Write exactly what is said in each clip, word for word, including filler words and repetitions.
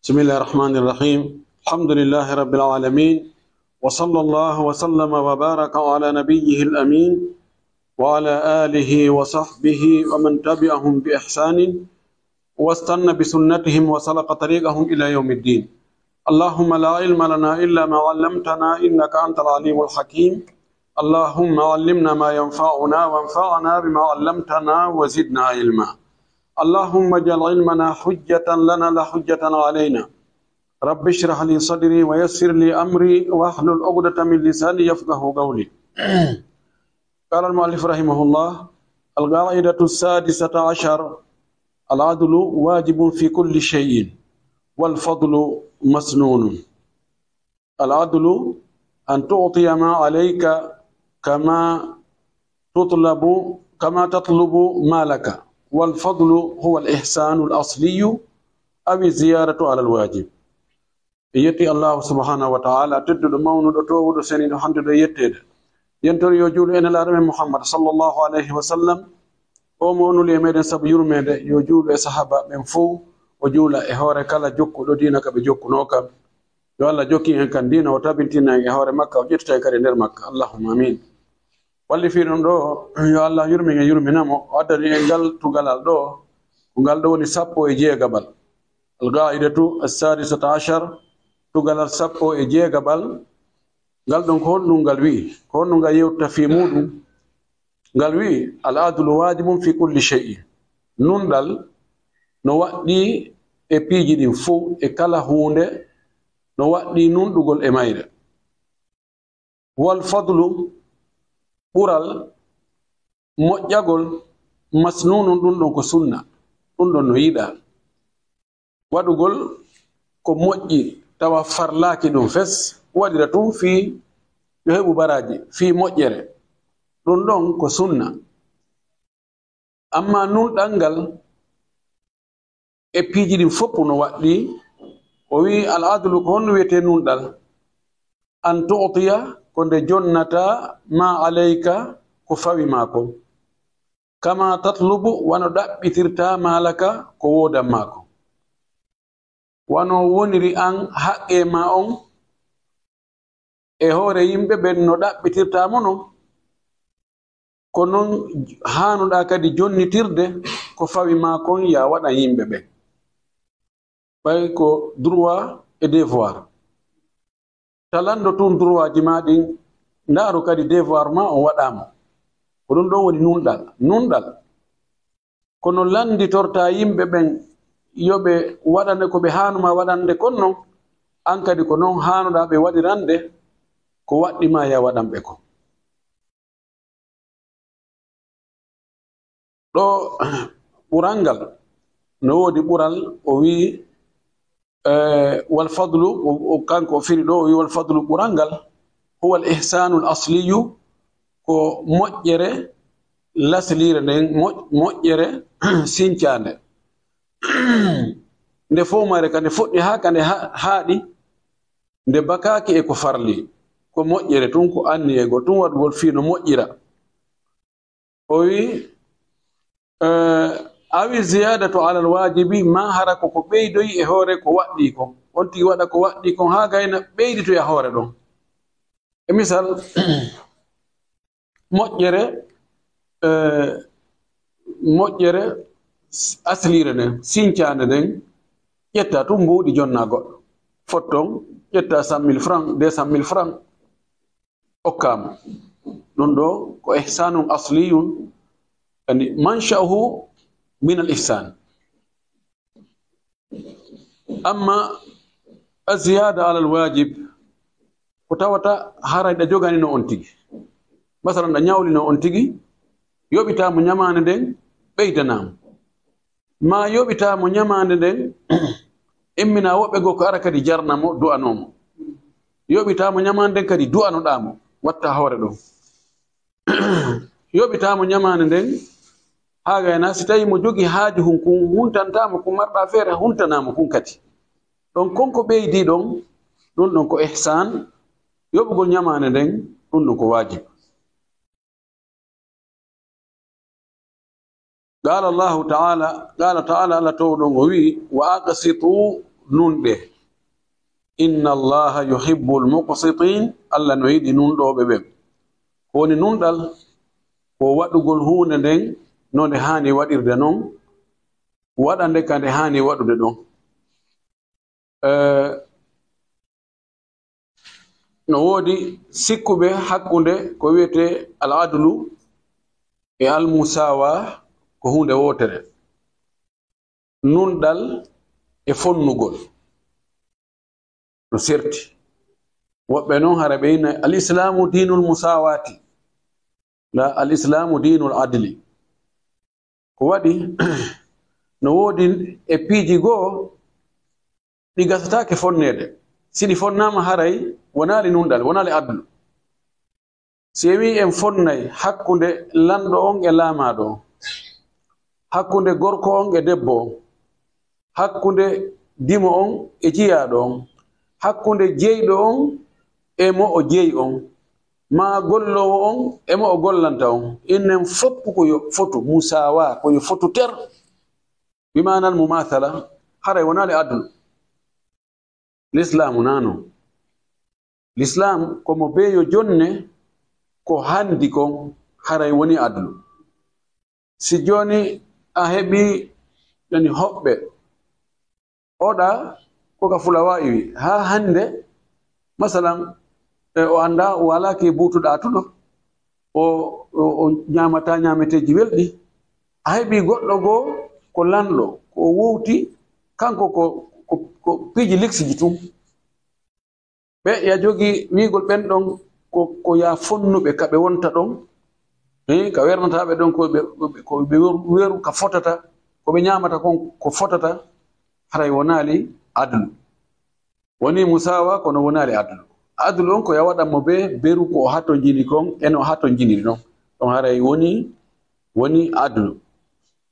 بسم الله الرحمن الرحيم. الحمد لله رب العالمين. وصلى الله وسلم وبارك على نبيه الأمين وعلى آله وصحبه ومن تبعهم بإحسان واستن بسنتهم وسلك طريقهم إلى يوم الدين. اللهم لا علم لنا إلا ما علمتنا إنك أنت العليم الحكيم. اللهم علمنا ما ينفعنا وانفعنا بما علمتنا وزدنا علما. اللهم اجعل علمنا حجة لنا لا حجة علينا. رب اشرح لي صدري ويسر لي أمري واحلل عقدة من لساني يفقه قولي. قال المؤلف رحمه الله: القاعدة السادسة عشر: العدل واجب في كل شيء، والفضل مسنون. العدل أن تعطي ما عليك كما تطلب، كما تطلب ما لك، والفضل هو الإحسان الأصلي أو الزيادة على الواجب. En yetti Allahu subhanahu wa ta'ala, tedduɗo, mawnuɗo, toowuɗo, seniiɗo, handuɗo e yetteede. Yentori yo juulu e Nelaaɗo men Muhammad sallallahu alayhi wa sallam. O mo o nuli e meɗen sabu yurmeende, yo juulu e sahaaba ɓen fow, o juula e hoore kala jokkuɗo diina ka ɓe jokkunoo kan. Yo Allah jokkin en kan diina, o tabintina en e hoore makka, o ƴettita en kadi e nder makka. Allahumma amin. Walli fii ɗum ɗo, yo Allah yurmin en, yurmina mo, o addani en ngal tugalal ɗo, ko ngal ɗo woni sappo e jeegaɓal. Al-Qa'idatu as-sadisata ashar, tugalal sappo e jeegaɓal. Ngal ɗon, ko honɗum ngal wi'i? Ko honɗum ngal yewta fii muɗum? Ngal wi'i: "Al-adlu wajibun fi kulli shay'in." Nunɗal no waɗɗii e piiji ɗin fow, e kala huunde no waɗɗii nunɗugol e mayre. "Wal fadlu," ɓural, moƴƴagol, "masnunun," ɗum ɗon ko sunna, ɗum ɗon no yiɗaa. Waɗugol ko moƴƴi tawa farlaaki ɗum fes, waɗira tun fii yo heɓu baraaji, fii moƴƴere, ɗum ɗon ko sunna. Amma nunɗal ngal e piiji ɗin fof no waɗɗii, o wi'i: "Al adlu," ko honno wiyetee nunɗal? "An tu'tiya," ko nde jonnataa, "ma alayka," ko fawi maa kon. "Kama tatlubu," wano ɗaɓɓitirtaa, "ma laka," ko woodan maa kon. Wano woniri an haqqee maa on e hoore yimɓe ɓen no ɗaɓɓitirtaa mo non, ko non haanuɗaa kadi jonnitirde ko fawi maa kon, yaa waɗan yimɓe ɓen. Ɓay ko droit et devoir. Ta lanndo tun droitji maa ɗin, ndaaru kadi devoir maa on, waɗaa mo. Ko ɗum ɗon woni nunɗal. Nunɗal, kono lannditortaa yimɓe ɓen yo ɓe waɗane ko ɓe haanumaa waɗande kon non, an kadi ko non haanuɗaa ɓe waɗirande ko waɗɗii maa yaa waɗan ɓe kon. Ɗo ɓural ngal, no woodi ɓural, o wi'i, eh, "Wal fadlu," o, o, kanko o firi ɗo, o wi'i, "Wal fadlu," ɓural ngal, "huwa al ihsanu al asliyu," ko moƴƴere lasliire nden, moƴ-, moƴƴere sincaande. Nde fow mayre ka nde fuɗɗi haa ka nde ha-, haaɗi, nde bakaaki e ko farli, ko moƴƴere tun, ko anniyegol tun, waɗugol fii no moƴƴira. O wi'i, eh, "awi ziyadatu alal wajibi," maa hara ko ko ɓeydoyi e hoore ko waɗɗii kon. On tigi waɗa ko waɗɗii kon haa gayna ɓeyditoya hoore ɗon. E misal, moƴƴere, eh, moƴƴere s-, asliire nden, sincaande nden, ƴetta tun mbuuɗi jonna goɗɗo. Fotton, ƴetta cent mille francs, deux cent mille francs, okkaa mo. Ɗum ɗo ko ihsanun asliyun, yani mansha'uhu min al ihsan. Amma aziyada alal wajib, ko tawata haray ɗa joganino on tigi. Masalan, ɗa ñawlino on tigi, yoɓitaa mo ñamaande nden, ɓeydanaa mo. Maa yoɓitaa mo ñamaande nden, immina woɓɓe goo ko ara kadi jarna mo, du'anoo mo. Yoɓitaa mo ñamaande nden kadi du'anoɗaa mo, watta hoore ɗon. Yoɓitaa mo ñamaande nden, haa gayna si tawii mo jogii haaju hun kun, huntantaa mo kun, marɗaa feere, huntanaa mo kun kadi. Ɗon kon ko ɓeydii ɗon, ɗum ɗon ko ihsan, yoɓugol ñamaande nden, ɗum ɗon ko waajib. Qaala Allahu ta'ala, qaala ta'ala, Allah towɗo on o wi'i, "Wa aqsitu," nunɗe. Inna Allaha yuhibbul muqsitin, Allah no yiɗi nunɗooɓe ɓen. Ko woni nunɗal? Ko waɗugol huunde nden no nde haani waɗirde non, waɗa nde ka nde haani waɗude ɗon. Eh, no woodi sikkuɓe hakkunde ko wiyetee al adlu e al musawa ko huunde wootere. Nunɗal e fonnugol no serti. Woɓɓe non hara ɓe inna al islamu dinul musawati, la al islamu dinul adli. Ko waɗi no woodi e piiji goo ɗi gasataake fonneede. Si ɗi fonnaama haray wonaali nunɗal, wonaali adlu. Si en wi'i en fonnay hakkunde lanɗo on e laamaaɗo on, hakkunde gorko on e debbo on, hakkunde dimo on e jiyaaɗo on, hakkunde jeyɗo on e mo o jeyi on, maa golloowo on e mo o gollanta on, innen fof ko yo fotu musawa, ko yo fotu ter. Bi maanal mumathala, haray wonaali adlu. Lislaamu naa non. Lislaam ko mo bee yo jonne ko handi kon, haray woni adlu. Si jooni a heɓi yani hoɓɓe, oɗa ko ka fulawa iwi haa hannde, masalan, e, o annda o alaa ke buutuɗa tuɗo, o, o, o ñaamata ñaameteeji welɗi. A heɓi goɗɗo goo ko lanɗo, ko o wowti, kanko ko, ko, ko piiji liksiji tun. Ɓe ya jogi wiigol ɓen ɗon ko, ko ya fonnuɓe ka ɓe wonta ɗon, eh, ka wernataaɓe ɗon ko ɓe, ko ɓe weru, weru ka fotata, ko ɓe ñaamata kon ko fotata, haray wonaali adlu. Woni musawa, kono wonaali adlu. Adlu on ko ya waɗan mo be beru ko o hatonjini kon, en o hatonjiniri non. Ɗon haray woni, woni adlu.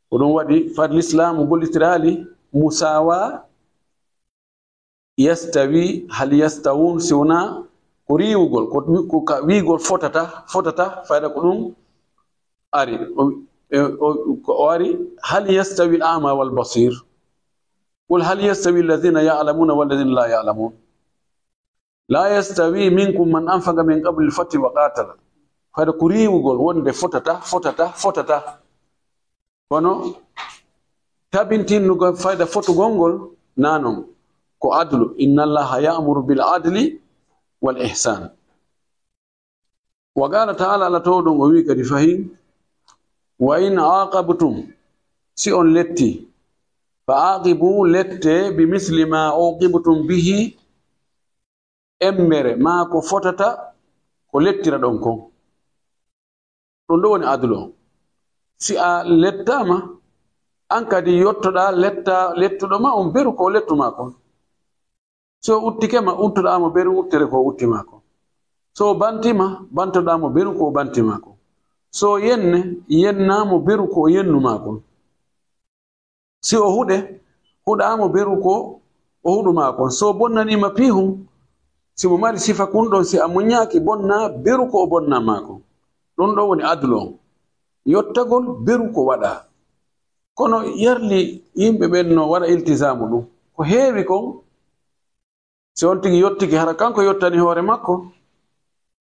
Ko ɗum waɗi fad lislaamu gollitiraali musawa, yastawi, hal yastawun, si wona ko riiwugol, ko, ko ka wiigol fotata, fotata, fayda ko ɗum ari. O, o, o, ko o ari, hal yastawi al ama wal basir? Qul hal yastawi alladhina ya'lamuna walladhina la ya'lamun? La yastawi minkum man anfaqa min qabli al-fathi wa qatala. Fayda ko riiwugol wonde fotata, fotata, fotata. Kono tabintinnugol fayda fotugol ngol naa non. Ko adlu. Inna Allaha ya'muru bil adli wal ihsan. Wa qala ta'ala, Allah to ɗon o wi kadi fahin, wa in aqabtum, si on letti, fa aqibu, lette, bi misli ma uqibtum bihi, embere maa ko fotata ko lettira ɗon kon. Ɗum ɗo woni adlu on. Si a lettaama, an kadi yottoɗaa letta, lettuɗo ma on beru ko o lettu ma kon. So uttike ma, uttuɗaa mo beru uttere ko o utti ma kon. So banti ma, bantoɗaa mo beru ko o banti ma kon. So yenne, yennaa mo beru ko o yennu ma kon. Si o huɗe, huɗaa mo beru ko o huɗu ma kon. So bonnanii ma piihun, si mo mari sifa kun ɗon, si a muññaaki, bonna beru ko o bonna ma kon. Ɗum ɗo woni adlu on. Yottagol beru ko waɗaa. Kono yarli yimɓe ɓen no waɗa iltisaamu ɗum. Ko heewi kon, si on tigi yottike, hara kanko yottani hoore makko,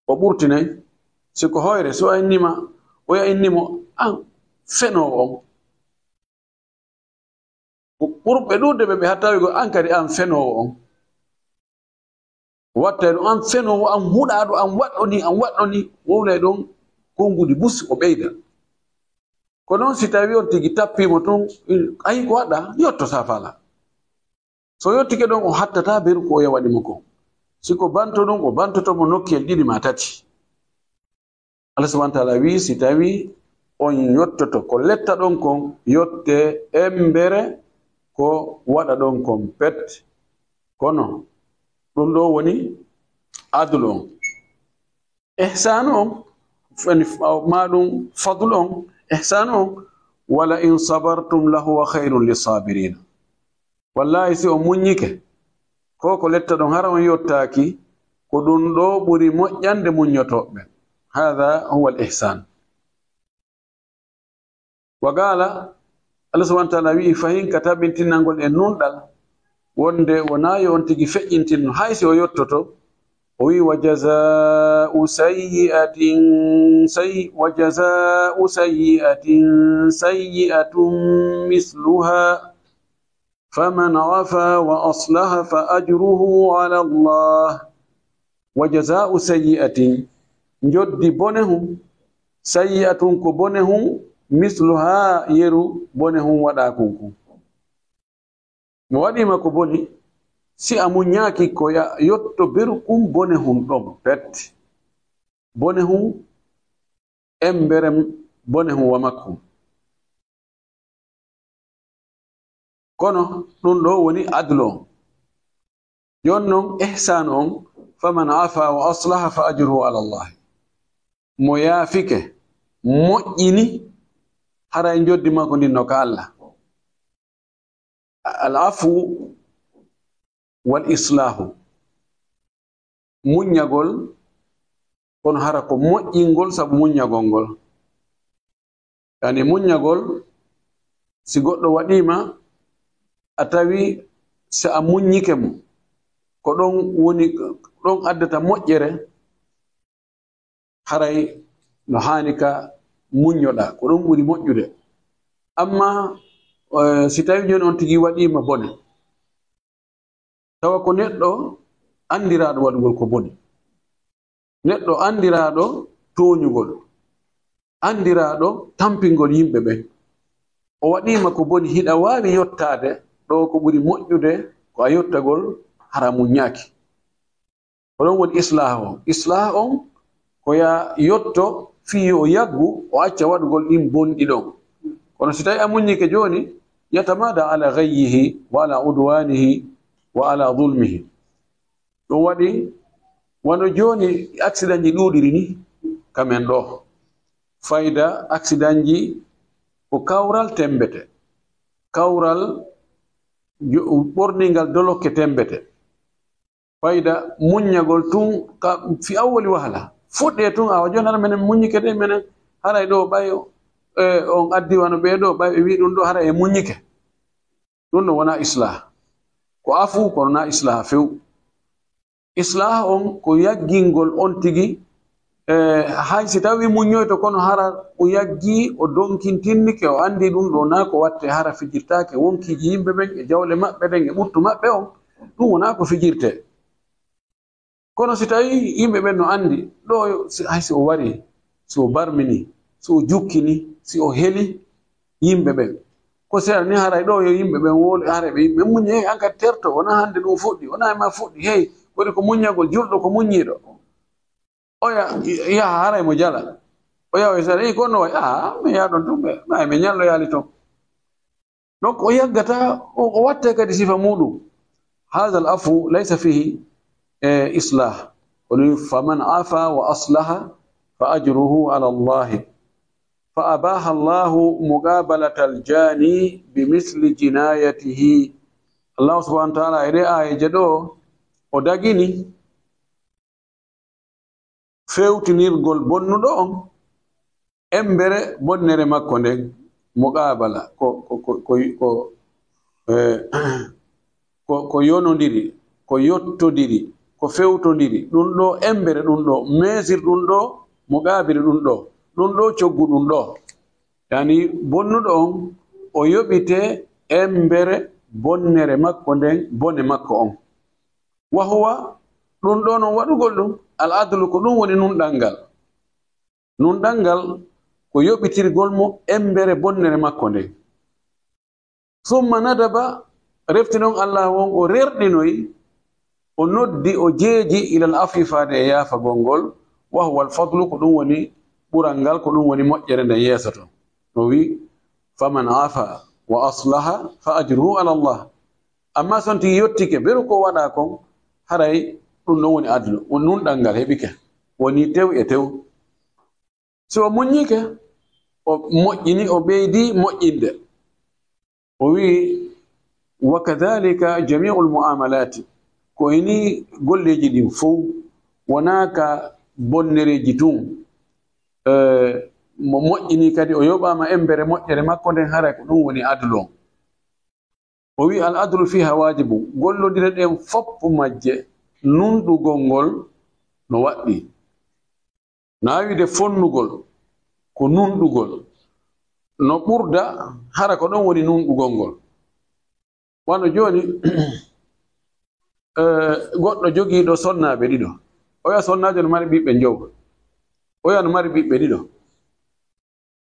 o ɓurtinay. Si ko hoyre, si o innima, oya innimo, an fenoowo on. Ɓurɓe ɗuuɗude ɓe, ɓe hattawi ko an kadi an fenoowo on. Wattay ɗum an fenoowo, an huɗaaɗo, an waɗɗo ni, an waɗɗo ni, wowlay ɗon konguɗi bus, o ɓeyda. Ko noon si tawi on tigi tappiimo tun, ayi ko waɗɗa, yotto sa faala. So yottike ɗon, o hattata beru ko oya waɗi mo kon. Si ko banto ɗum, o bantoto mo nokkel ɗiɗi maa tati. Allah subhanahu wa ta'ala wi, si tawi on yottoto ko letta ɗon kon, yotte embere ko waɗa ɗon kon pet. Kono ɗum ɗo woni adlu on. Ihsanu on, fani, ma ɗum fadlu on, ihsanu on, wala in sabartum lahuwa khairun lissabirina. Wallahi, si on muññike, ko ko letta ɗon hara on yottaaki, ko ɗum ɗo ɓuri moƴƴande muññotooɓe ɓen. Hada huwa al ihsan. Wa qala, Allah subhanahu wa ta'ala wi'i fahin ka tabintinangol e nunɗal, wonde wonaa yo on tigi feƴƴintin no hay si o yottoto. O wi, "Wa jazaa'u sayyi'atin say-, wa jazaa'u sayyi'atin sayyi'atun misluha, faman afa wa aslaha fa ajruhu ala Allah." Wa jazaa'u sayyi'atin, njoddi bone hun, sayyi'atun ko bone hun, misluha, yeru bone hun waɗa kun kun. Mo waɗiima ko boni, si a muññaaki ko ya yotto beru kun bone hun ɗon, pet. Bone hun, embere bone hun wa makko. Kono ɗum ɗo woni adlu on. Jooni non, ihsaan on, faman afa wa aslaha fa ajruhu ala Allah. Mo yaafike, moƴƴini, haray njoddi makko ndin no ka Allah. Al afu wal islahu. Muññagol, kono hara ko moƴƴingol sabu muññagol ngol. Yani muññagol, si goɗɗo waɗiima, a tawi si a muññike mo, ko ɗon woni, ɗon addata moƴƴere, haray no haani ka muññoɗaa, ko ɗum ɓuri moƴƴude. Amma, eh, si tawi jooni on tigi waɗiima bone, tawa ko neɗɗo anndiraaɗo waɗugol ko boni, neɗɗo anndiraaɗo tooñugol, anndiraaɗo tampingol yimɓe ɓen, o waɗiima ko boni, hiɗa waawi yottaade ɗo ko ɓuri moƴƴude ko a yottagol hara muññaaki. Ko ɗon woni islah on. Islah on ko ya yotto fii yo o yaggu, o acca waɗugol ɗin bonɗi ɗon. Kono si tawi a muññike jooni, yatamada ala ghayyihi wa ala udwanihi wa ala dhulmihi. Ɗum waɗi wano jooni accident ji ɗuuɗiri ni ka men ɗo. Fayda accident ji ko kawral tembete. Kawral jo-, ɓorningal dolokke tembete. Fayda muññagol tun ka fi awwali wahala. Fuɗɗe tun awa jooni hara menen muññike de menen haray ɗo ɓay, eh, on addi wano ɓee ɗo ɓay ɓe wi ɗum ɗo haray e muññike. Ɗum no wona islah. Ko afu kono na islah few. Islah on ko yaggingol on tigi, eh, hay si tawi muññoyto kono hara o yaggi o donkintinnike o anndi ɗum ɗo na ko watte hara fijirtaake wonkiiji yimɓe ɓen e jawle maɓɓe ɗen e ɓuttu maɓɓe on. Ɗum wona ko fijirte. Kono si tawi yimɓe ɓen no anndi, ɗo yo, si, hay si o wari, si o barmini, si o jukkini, si o heli yimɓe ɓen. Ko seeɗa ni haray ɗo yo yimɓe ɓen wowle, haray ɓe yimɓe muñi, hey, an kadi terto, wona hannde ɗum fuɗɗi, wona e ma fuɗɗi, hey, kodi ko muññagol, julɗo ko muññiiɗo. Oya, yaha haray mo jala. O yaha o seeɗa, i kono wayi, ah, mi yaha ɗon tun ɓe, ma mi ñallo yaali ton. Donc, o yaggata, o, o watte kadi sifa muɗum. Hadha al afu laysa fihi, eh, islah. O wi, "Faman afa wa aslaha fa ajruhu ala Allah." Fa abaha Allahu muqabalata al jani bi misli jinayatihi. Allah subhanahu wa ta'ala e ɗe aayeje ɗo, o dagini fewtinirgol bonnuɗo on embere bonnere makko nden, muqabala, ko, ko, ko, ko, ko, eh, ko, ko yonondiri, ko yottodiri, ko fewtondiri. Ɗum ɗo embere, ɗum ɗo mesir, ɗum ɗo muqabiri, ɗum ɗo, ɗum ɗo coggu, ɗum ɗo. Yani bonnuɗo on, o yoɓite embere bonnere makko nden, bone makko on. Wa huwa, ɗum ɗo non waɗugol ɗum, al adlu, ko ɗum woni nunɗal ngal. Nunɗal ngal ko yoɓitirgol mo embere bonnere makko nden. Summa nadaba, refti non Allah won o rerɗinoyi, o noddi, o jeeji ilal afwi faade e yaafagol ngol, wa huwa al fadlu, ko ɗum woni ɓural ngal, ko ɗum woni moƴƴere nden yeesoto. O wi, "Faman afa wa aslaha fa ajruhu ala Allah." Amma so on tigi yottike, beru ko waɗa kon, haray ɗum non woni adlu, woni nunɗal ngal heɓike, woni tew e tew. Si o muññike, o moƴƴini, o ɓeydi moƴƴinde. O wi, "Wa kadhalika jami'ul mu'amalati." Ko ini golleeji ɗin fow, wonaa ka bonnereeji tun. Eh, mo moƴƴini kadi, o yoɓaama embere moƴƴere makko nden, haray ko ɗum woni adlu on. O wi, "Al adlu fiha wajibu." Gollondire ɗen fof majje, nunɗugol ngol no waɗɗii. Na wiide fonnugol, ko nunɗugol. No ɓurda, hara ko ɗon woni nunɗugol ngol. Wano jooni, eh, goɗɗo jogiiɗo sonnaaɓe ɗiɗo. Oya sonnaajo no mari ɓiɓɓe njowo. Oya no mari ɓiɓɓe ɗiɗo.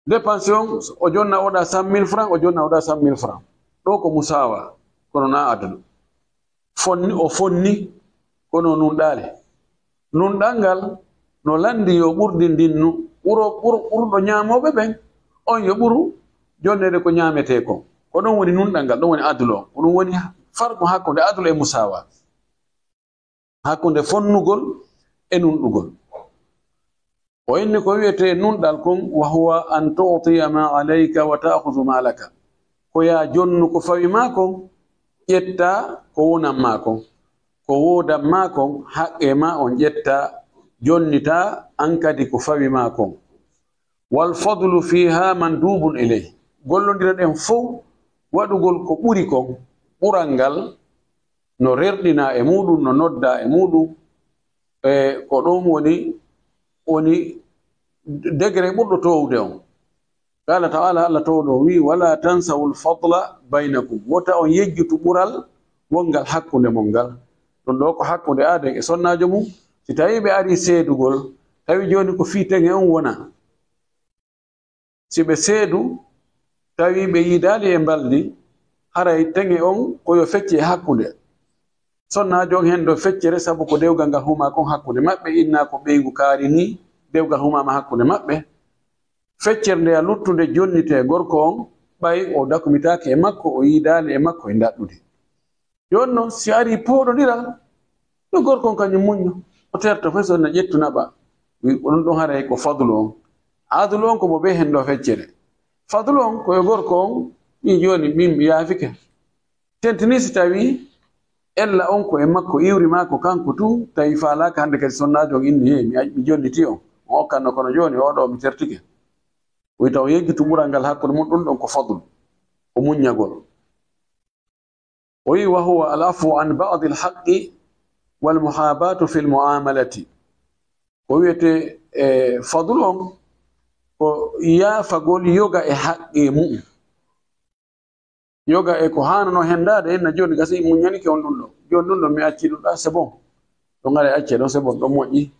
Dépense on, o jonna oɗa cent mille francs, o jonna oɗa cent mille francs. Ɗo ko musaawa, kono na adlu. Fonni, o fonni, kono nunɗaali. Nunɗal ngal no lanndi yo ɓurdi ndinnu, ɓuro, ɓur-, ɓurɗo ñaamooɓe ɓen, on yo ɓuru jonneede ko ñaametee kon. Ko ɗon woni nunɗal ngal, ɗon woni adlu on. Ko ɗum woni farqu hakkunde adlu e musaawa. Hakkunde fonnugol e nunɗugol. O inni ko wiyetee nunɗal kon, "Wa huwa an tu'tiya ma alayka wa ta'khudhu ma laka." Ko yaa jonnu ko fawi maa kon, ƴetta ko wonan maa kon. Ko woodan maa kon, haqqee maa on ƴetta, jonnita an kadi ko fawi maa kon. "Wal fadlu fiha mandubun ilayh." Gollondire ɗen fow, waɗugol ko ɓuri kon, ɓural ngal, no rerɗinaa e muuɗum, no noddaa e muuɗum, e ko ɗum woni, woni degré ɓurɗo toowude on. Qala ta'ala, Allah toowɗo o wi'i, "Wala tansawul fadla baynakum." Wota on yejjutu ɓural wongal hakkunde mon ngal. Ɗum ɗo ko hakkunde aaden e sonnaajo mum. Si tawii ɓe arii seedugol, tawi jooni ko fii teŋe on wona. Si ɓe seedu, tawi ɓe yiidaali e mbalndi, haray teŋe on ko yo fecce e hakkunde. Sonnaajo on hen ɗo feccere sabu ko dewgal ngal humaa kon hakkunde maɓɓe, innaa ko ɓeyngu kaari nii, dewgal humaama hakkunde maɓɓe. Feccere nde a luttunde jonnitee gorko on, ɓay o dakumitaake e makko, o yiidaali e makko e ndaɗɗudi. Jooni non, si arii pooɗondiral, yo gorko on kañum muñño. O terto fof, so na ƴettu naɓa. Wi, ko ɗum ɗon haray ko fadlu on. Adlu on ko mo ɓe hen ɗo feccere. Fadlu on ko yo gorko on, wi jooni, min mi yaafike. Tentini si tawi ella on ko e makko iwri maa ko kanko tun, tawi faalaaka hannde kadi sonnaajo on inni, "He, mi, mi jonniti on." O okkanno kono jooni, o ɗo mi tertike. Wi taw yejjitu ɓural ngal hakkunde mum, ɗum ɗon ko fadlu. Ko muññagol. O wi, "Wa huwa al afu an ba'di al haqqi wal muhabatu fil muamalati." Ko wiyete, e, fadlu on, ko yaafagol yoga e haqqe mu'um. Yoga e ko haanano hendaade, inna jooni gasi muññanike on ɗum ɗo. Jooni ɗum ɗo mi acci ɗum ɗa, c'est bon. Ɗum ngara e acce ɗo, c'est bon, ɗo moƴƴi.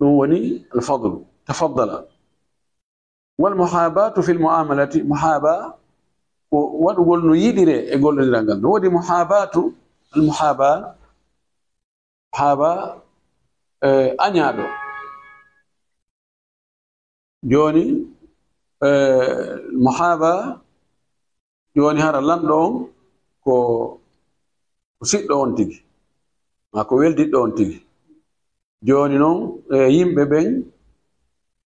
Ɗum woni al fadlu. Tafaddala. Wal muhabatu fil muamalati, muhaba ko waɗugol no yiɗire e gollondiral ngal. No woodi muhabatu, al muhaba, muhaba, eh, añaaɗo. Jooni, eh, muhaba, jooni hara lanɗo on ko, ko siɗɗo on tigi, maa ko weldiɗɗo on tigi. Jooni non, e, yimɓe ɓen,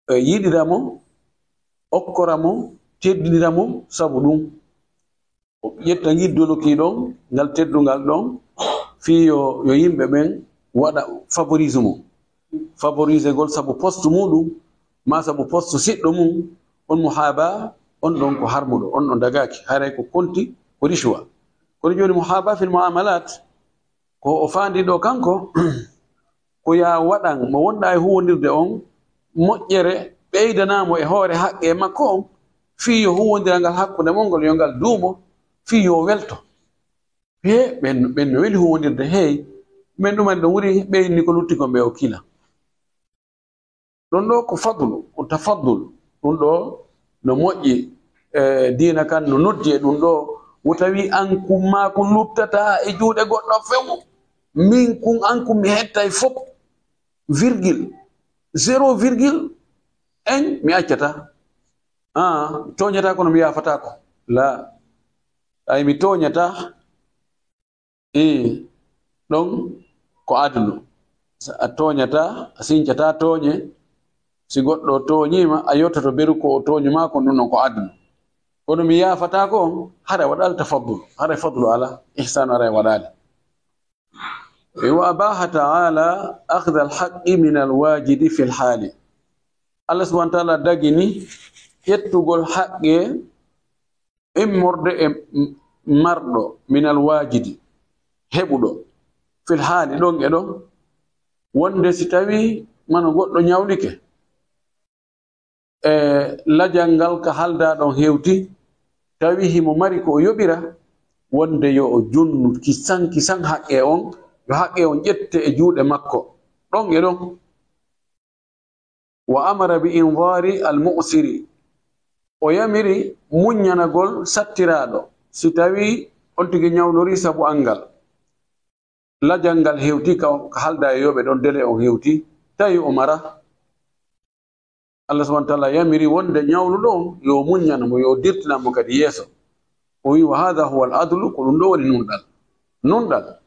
e, yiɗira mo, okkora mo, teddinira mo sabu ɗum. O ƴetta ngidduki ɗon, ngal teddungal ɗon, fii yo, yo yimɓe ɓen waɗa favorise mo. Favorisegol sabu poste muɗum, maa sabu poste siɗɗo mum, on muhaba, on ɗon ko harmuɗo, on ɗon dagaaki, haray ko konti, ko rishwa. Kono jooni muhaba fil muamalat, ko o faandi ɗo kanko, ko yaa waɗan mo wonɗa e huwondirde on moƴƴere, ɓeydanaa mo e hoore haqqe makko on, fii yo huwondiral ngal hakkunde mon ngol, yo ngal duumo, fii yo welto. He, ɓen, ɓen no weli huwondirde, hey, men ɗumen ɗo wuri, ɓe inni ko lutti kon ɓe o kila. Ɗum ɗo ko fadlu, ko tafaddul. Ɗum ɗo no moƴƴi, e, diina kan no noddi e ɗum ɗo. Wo tawi an kun maa kun luttataa e juuɗe goɗɗo few. Min kun, an kun mi hettay fop. Virgule. Zéro virgule un mi accataa. Ah, tooñataa kono mi yaafataako. La. Ay mi tooñataa. Ii, ɗon ko adlu. A tooñataa, a sincataa tooñe. Si goɗɗo tooñiima, a yottoto beru ko o tooñi maa kon, ɗum ɗon ko adlu. Kono mi yaafataako on, hara waɗaali tafaddul, hara fadlu alaa, ihsaanu hara waɗaali. E wa abaha ta'ala akhdha al-haqqi min al-wajidi fil hali. Allah subhanahu wa ta'ala dagini ƴettugol haqqe immorde e, marɗo, minal waajidi, heɓuɗo, fil haali, ɗon e ɗon, wonde si tawii mano goɗɗo ñawlike, e lajal ngal ka haldaa ɗon hewti, tawi himo mari ko o yoɓira, wonde yo o junnu kisan kisan haqqe on, yo haqqe on ƴette e juuɗe makko, ɗon e ɗon. Wa amara bi inzaari al mu'siri, o yamiri muññanagol sattiraaɗo, si tawi on tigi ñawlori sabu anngal. Lajal ngal hewti ka, ka haldaa e yoɓe ɗon, délai on hewti, tawi o mara. Allah subhanahu wa taala yamiri wonde ñawluɗo on yo muññano mo, yo dirtinan mo kadi yeeso. O wi, "Wa hadha huwa al adlu," ko ɗum ɗo woni nunɗal. Nunɗal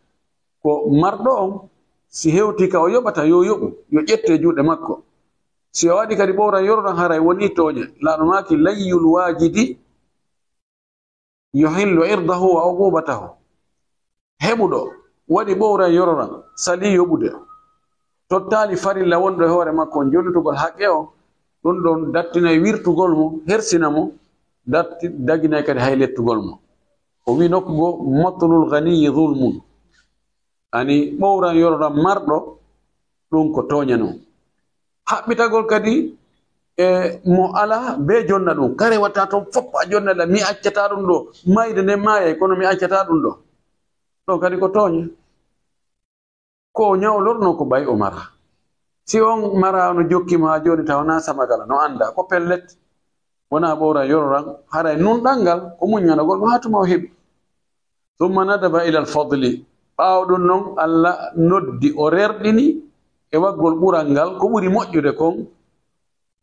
ko marɗo on, si hewti ka o yoɓata, yo yoɓu, yo ƴette e juuɗe makko. Si o waɗi kadi ɓowran yororan, haray woni tooñe. Laaɗo maaki, "Layyul waajidi yuhillu irdahu wa uqubatahu." Heɓuɗo waɗi ɓowran yororan, salii yoɓude, tottaali farilla wonɗo e hoore makko on, jonnitugol haqqe on, ɗum ɗon dattinay wirtugol mo, hersina mo, datti-, daginay kadi hay lettugol mo. O wi nokku goo, "Matlul ganiyyi zulmun." Ani ɓowran yororan marɗo, ɗum ko tooña non. Haɓɓitagol kadi e mo alaa bee jonna ɗum. Kare wata toon fof a jonna la, mi accata ɗum ɗo. Mayde nden maayay, kono mi accata ɗum ɗo. Ɗon kadi ko tooña. Ko o ñawlorno ko ɓay o mara. Si on mara no jokki mo haa jooni, tawa na samagala, no annda, ko pellet. Wona ɓowran yororan, haray nunɗal ngal ko muññanagol mo haa tuma o heɓi. Summa nadaba ilal fadli. Ɓaawo ɗum non, Allah noddi, o rerɗini e waggol ɓural ngal, ko ɓuri moƴƴude kon.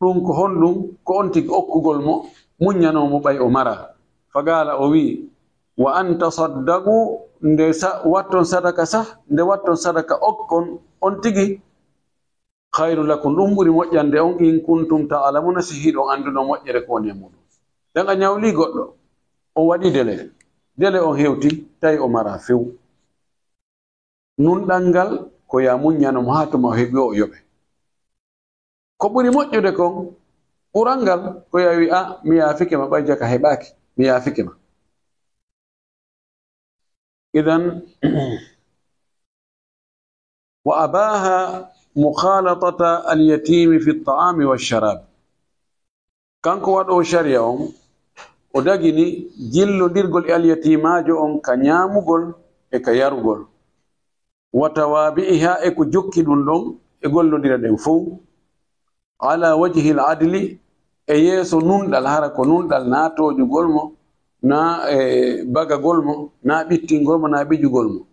Ɗum ko honɗum? Ko on tigi okkugol mo, muññanoo mo ɓay o mara. Faqaala, o wi'i, "Wa an tasaddaqu, nde sa-, watton sadaka sah, nde watton sadaka okkon on tigi, khayrun lakum, ɗum ɓuri moƴƴande on, in kuntum ta'lamuna, si hiɗon annduno moƴƴere ko woni e muɗum." Nden a ñawli goɗɗo, o waɗi délai, délai on hewti, tawi o mara few. Nunɗal ngal ko ya muññano mo haa tuma o heɓi o yoɓe. Ko ɓuri moƴƴude kon, ɓural ngal ko ya wi, "A, mi yaafike ma, ɓay jaka heɓaaki, mi yaafike ma." Idan, wa abaha mukhalatata al-yatimi fi at-ta'ami wash-sharab. Kanko waɗoowo shari'a on, o dagini jillondirgol e alyatiimaajo on ka ñaamugol e ka yarugol. Wa tawaabi'iha, e ko jokki ɗum ɗon, e gollondira ɗen fow. Ala wajhil adli, e yeeso nunɗal, hara ko nunɗal, na tooñugol mo, na, e, bagagol mo, na ɓittingol mo, na ɓijugol mo.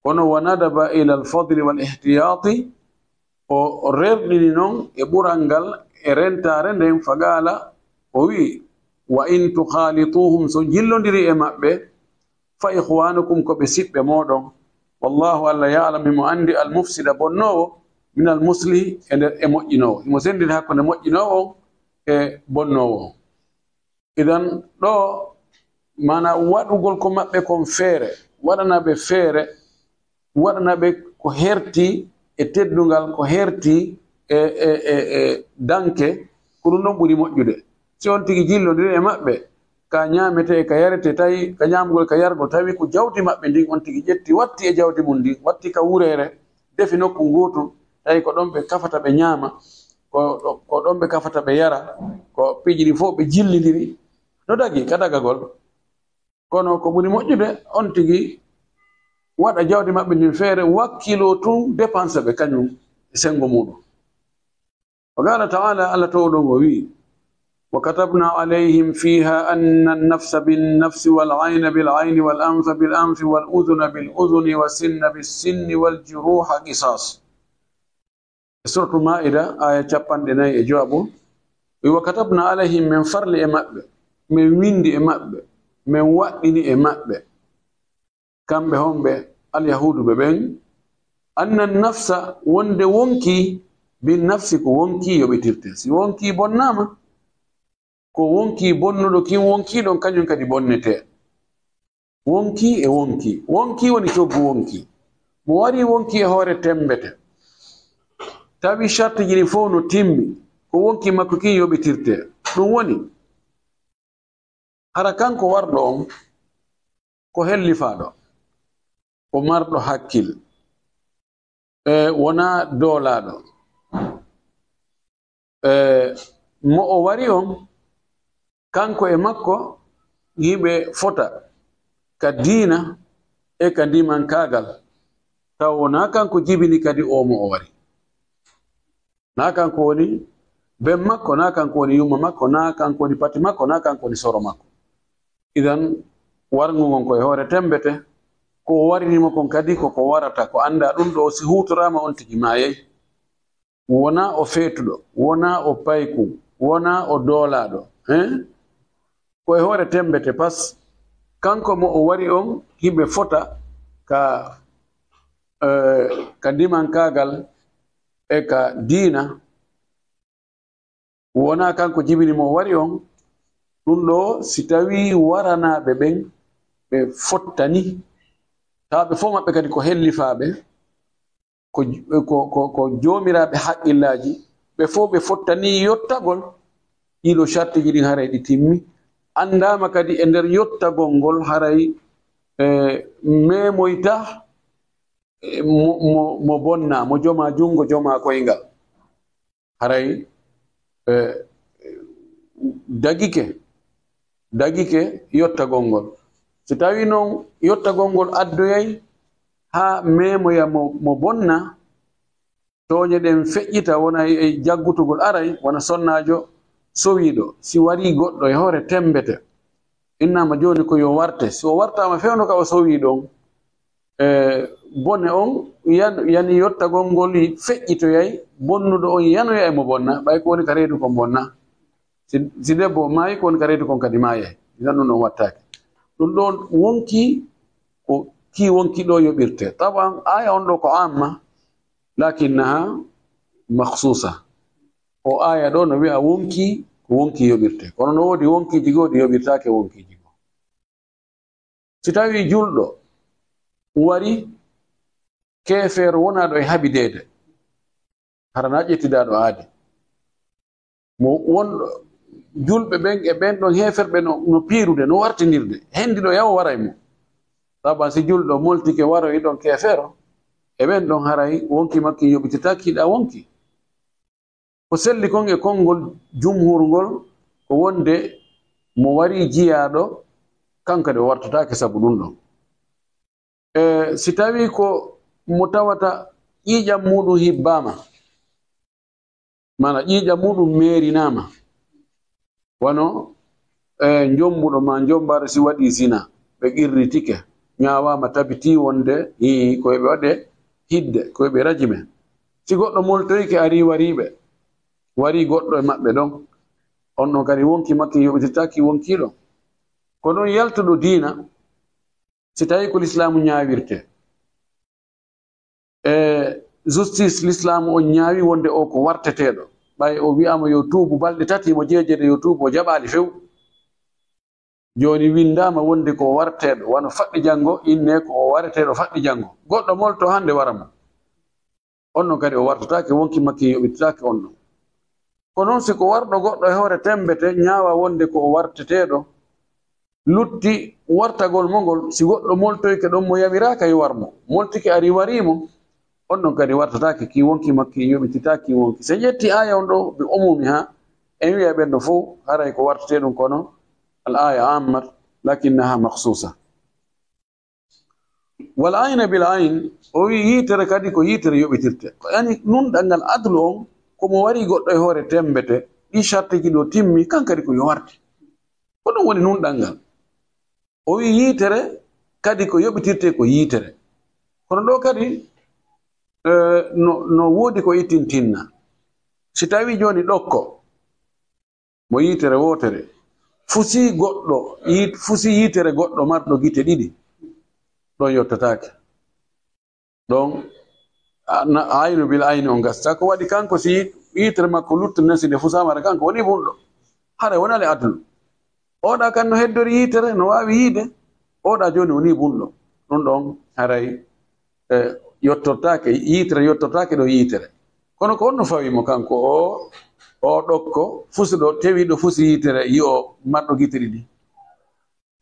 Kono wa nadaba ilal fadli wal ihtiyaati, o rerɗini non e ɓural ngal e rentaare nden, faqaala, o wi'i, "Wa in tukhalituhum, so jillondiri e maɓɓe, fa ikhwanukum, ko ɓe siɓɓe mooɗon. Wallahu, Allah ya'lam, himo anndi, al mufsida, bonnoowo, min al muslih, e nder e moƴƴinoowo." Himo senndina hakkunde moƴƴinoowo on e bonnoowo on. Idan ɗo, maana waɗugol ko maɓɓe kon feere, waɗana ɓe feere, waɗana ɓe ko herti e teddungal, ko herti e, e, e, e danke, ko ɗum ɗon ɓuri moƴƴude. Si on tigi jillondiri e maɓɓe, ka ñaametee, ka yaretee, tawi ka ñaamugol, ka yargol, tawi ko jawdi maɓɓe ndin on tigi ƴetti, watti e jawdi mum ndin, watti ka wureere, defi nokku ngootu, tawi ko ɗon ɓe kafata ɓe ñaama, ko, ko ɗon ɓe kafata ɓe yara, ko piiji ɗin fof ɓe jillindiri, no dagi ka dagagol. Kono ko ɓuri moƴƴude, on tigi waɗa jawdi maɓɓe ndin feere, wakkiloo tun dépense ɓe kañum e senngo muɗum. Wa qaala ta'aala, Allah toowɗo on o wi'i, "Wa katabna alayhim fiha anna an-nafsa bin-nafsi wal-ayna bil-ayni wal-anfa bil-anfi wal-udhuna bil-udhuni was-sinna bis-sinni wal-juruha qisas." E Suratul Maa'ida, aaya capanɗe nayi e jowaɓo, o wi'i, "Wa katabna alayhim, men farli e maɓɓe, men windi e maɓɓe, men waɗɗini e maɓɓe." Kamɓe honɓe? Alyahuuduɓe ɓen. Anna nafsa, wonde wonkii, bin nafsi, ko wonkii yoɓitirte. Si wonkii bonnaama, ko wonkii bonnuɗo kin wonkii ɗon, kañum kadi bonnete. Wonkii e wonkii. Wonkii woni coggu wonkii. Mo warii wonkii e hoore temmbete. Tawi sartiji ɗin fow no timmi, ko wonkii makko kin yoɓitirte. Ɗum woni, hara kanko warɗo on, ko hellifaaɗo, ko marɗo hakkil, e wonaa doolaaɗo. E, mo o wari on, kanko e makko, hiɓe fota ka diina e ka ndimankaagal. Taw wonaa kanko jibini kadi o mo o wari. Naa kanko woni ben makko, naa kanko woni yumma makko, naa kanko woni pati makko, naa kanko woni soro makko. Idan, warngu ngon ko e hoore tembete, ko o warini mo kon kadi ko ko warata, ko anndaa ɗum ɗo, si huutoraama on tigi maayay. Wonaa o feetuɗo, wonaa o paykun, wonaa o doolaaɗo, hein? Ko e hoore tembete, pas kanko mo o wari on, hiɓe fota ka, eh, ka ndimankaagal e ka diina. Wonaa kanko jibini mo o wari on. Ɗum ɗo, si tawii waranaaɓe ɓen, ɓe fottani, tawa ɓe fof maɓɓe kadi ko hellifaaɓe, ko, ko, ko, ko joomiraaɓe haqqillaaji, ɓe fof ɓe fottani yottagol ɗiɗo shartiiji ɗin, haray ɗi timmi. Anndaama kadi e nder yottagol ngol, haray, e, memoyta, e, mo, mo, mo bonna, mo joma junngo, joma koyngal. Haray, e, dagike, dagike yottagol ngol. Si tawii noon yottagol ngol addoyay haa meemoya mo, mo bonna, tooñe ɗen feƴƴita, wona e, e jaggutugol aray, wona sonnaajo sowiiɗo. Si warii goɗɗo e hoore tembete, innaama jooni ko yo warte. Si o wartaama fewndo ka o sowii ɗon, e, bone on yan-, yani yottagol ngol feƴƴitoyay, bonnuɗo on yanoya e mo bonna, ɓay ko woni ka reedu kon bonna. Si, si debbo maayi, ko woni ka reedu kon kadi maayay. Idan ɗum ɗon wattaake. Ɗum ɗon wonki, ko kii wonki ɗo yoɓirte. Taban, aaya on ɗo ko amma, lakinnaha makhsusa. O aaya ɗo no wi'a wonki, ko wonki yoɓirte. Kono no woodi wonkiiji goo ɗi yoɓirtaake wonkiiji goo. Si tawii julɗo wari keefeero wonaaɗo e habideede, hara na ƴettidaaɗo aadi. Mo wonɗo julɓe ɓen e ɓen ɗon heeferɓe no, no piirude, no wartinirde, hendiɗo yaw waray mo. Sabu si julɗo moltike waroyi ɗon keefeero, e ɓen ɗon haray wonki makki yoɓititaaki ɗa wonki. Ko selli kon e konngol jumhur ngol, ko wonde mo wari jiyaaɗo, kanko kadi o wartataake sabu ɗum ɗon. E, si tawii ko mo tawata ƴiiƴam muuɗum hibbaama, maana ƴiiƴam muuɗum meerinaama, wano, e, njombuɗo ma njombaaɗo si waɗii zina, ɓe qirritike, ñaawaama, tabitii wonde, ii, ko ɓe waɗe hidde, ko ɓe rajime. Si goɗɗo moltoyike, arii wariiɓe, warii goɗɗo e maɓɓe ɗon, on ɗon kadi wonki makki yoɓititaaki wonki ɗon. Ko ɗon yaltuɗo diina, si tawii ko lislaamu ñaawirte, e justice lislaamu on ñaawi wonde o ko warteteeɗo, ɓay o wi'aama yo tuubu balɗe tati, mo jeejeede yo tuubu, o jaɓaali few. Jooni winndaama wonde ko o warteeɗo, wano faɗɗi janngo, inne ko o wareteeɗo faɗɗi janngo. Goɗɗo molto hannde wara mo. On ɗon kadi o wartataake, wonki makki yoɓitataake on ɗon. Ko noon si ko warɗo goɗɗo e hoore temmbete, ñaawa wonde ko o warteteeɗo, lutti wartagol mo ngol, si goɗɗo moltoyke ɗon mo yamiraaka yo war mo, moltike ari warii mo, on ɗon kadi wartataake, ki wonki makki yoɓititaaki wonki. Si en ƴetti aaya on ɗo, bi umumi ha, en wi'a ɓen ɗo fow, haray ko wartetee ɗum kono al aaya ammat, lakinnaha makhsusa. Wal ayna bil ayn, o wi yiitere kadi ko yiitere yoɓitirte. Ko yani nunɗal ngal adlu on, ko mo wari goɗɗo e hoore temmbete, ɗi shartiji ɗo timmi, kan kadi ko yo warte. Ko ɗum woni nunɗal ngal. O wi yiitere kadi ko yoɓitirte ko yiitere. Kono ɗo kadi, eh, no, no woodi ko ittintinna. Si tawi jooni ɗokko, mo yiitere wootere, fusi goɗɗo, yi-, fusi yiitere goɗɗo marɗo gite ɗiɗi, ɗon yottataake. Ɗon, a, na, aynu bil ayni on gasta. Ko waɗi kanko si yi-, yiitere makko luttune si nde fusaama, kanko woni bunɗo. Haray wonale adlu. Oɗa kan no heddori yiitere, no waawi yiide. Oɗa jooni woni bunɗo. Ɗum ɗon haray, eh, yottortaake, yiitere yottortaake ɗo yiitere. Kono ko honno fawi mo kanko o, o ɗokko, fusuɗo, tewiɗo fusi yiitere, yi'o marɗo gite ɗiɗi?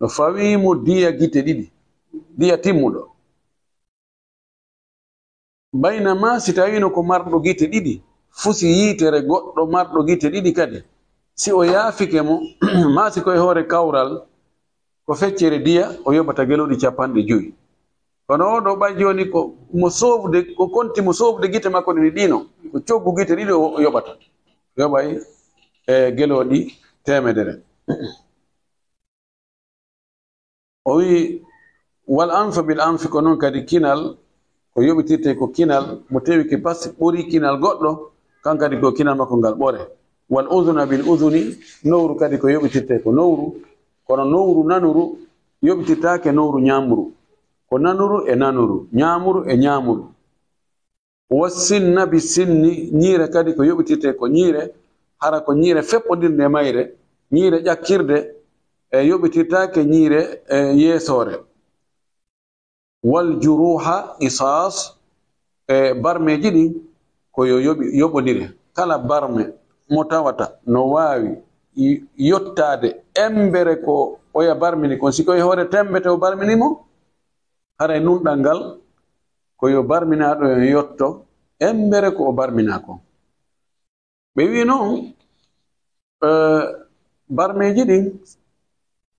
No fawi mo diya gite ɗiɗi. diya timmuɗo. Baynama si tawiino ko marɗo gite ɗiɗi, fusi yiitere goɗɗo marɗo gite ɗiɗi kadi, si o yaafike mo, maa si ko e hoore kawral, ko feccere diya, o yoɓata gelooɗi capanɗe jowi. Kono oo ɗoo ɓay jooni ko mo soofde, ko konti mo soofde gite makko ɗiɗi ɗiino, ko coggu gite ɗiɗi o yoɓata. O yoɓay, e, gelooɗi teemedere. O wi'i, "Wal anfa bil anfi," ko noon kadi kinal, ko yoɓitirte ko kinal, mo tewi ki basi ɓuri kinal goɗɗo, kan kadi ko kinal makko ngal ɓore. "Wal udhuna bil udhuni," nowru kadi ko yoɓitirte ko nowru, kono nowru nanuru yoɓitirtaake nowru ñaamuru. Ko nanuru e nanuru, ñaamuru e ñaamuru. "Wa sinna bi sinni," ñiire kadi ko yoɓitirte ko ñiire, hara ko ñiire feppondirnde e mayre, ñiire ƴakkirde, e yoɓitirtaake ñiire, e yeesoore. "Wal juruha qisas," e barmeeji ɗin ko yo yoɓi-, yoɓondire. Kala barme mo tawata no waawi y-, yottaade embere ko oya barmini kon, si ko e hoore tembete o barmini mo, haray nunɗal ngal ko yo barminaaɗo on yotto embere ko o barminaa kon. Ɓe wi'i noon, eh, barmeeji ɗin,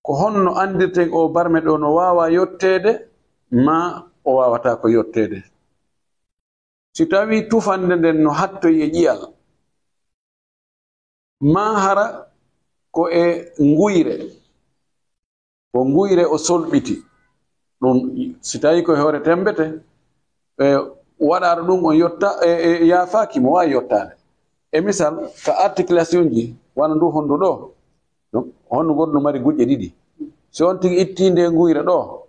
ko honno anndirten o barme ɗo no waawa yotteede, maa o waawataa ko yotteede? Si tawii tufannde nden no hattoyi e ƴiyal, maa hara ko e nguyre, ko nguyre o solɓiti. Ɗum, si tawii ko e hoore tembete, e, waɗaaɗo ɗum on yotta, e, e, yaafaaki, mo waawi yottaade. E misal, ka articulation ji, wano ndu honndu ɗo, ɗum, honndu ngondu no mari guƴƴe ɗiɗi. Si on tigi ittii nde nguyre ɗo,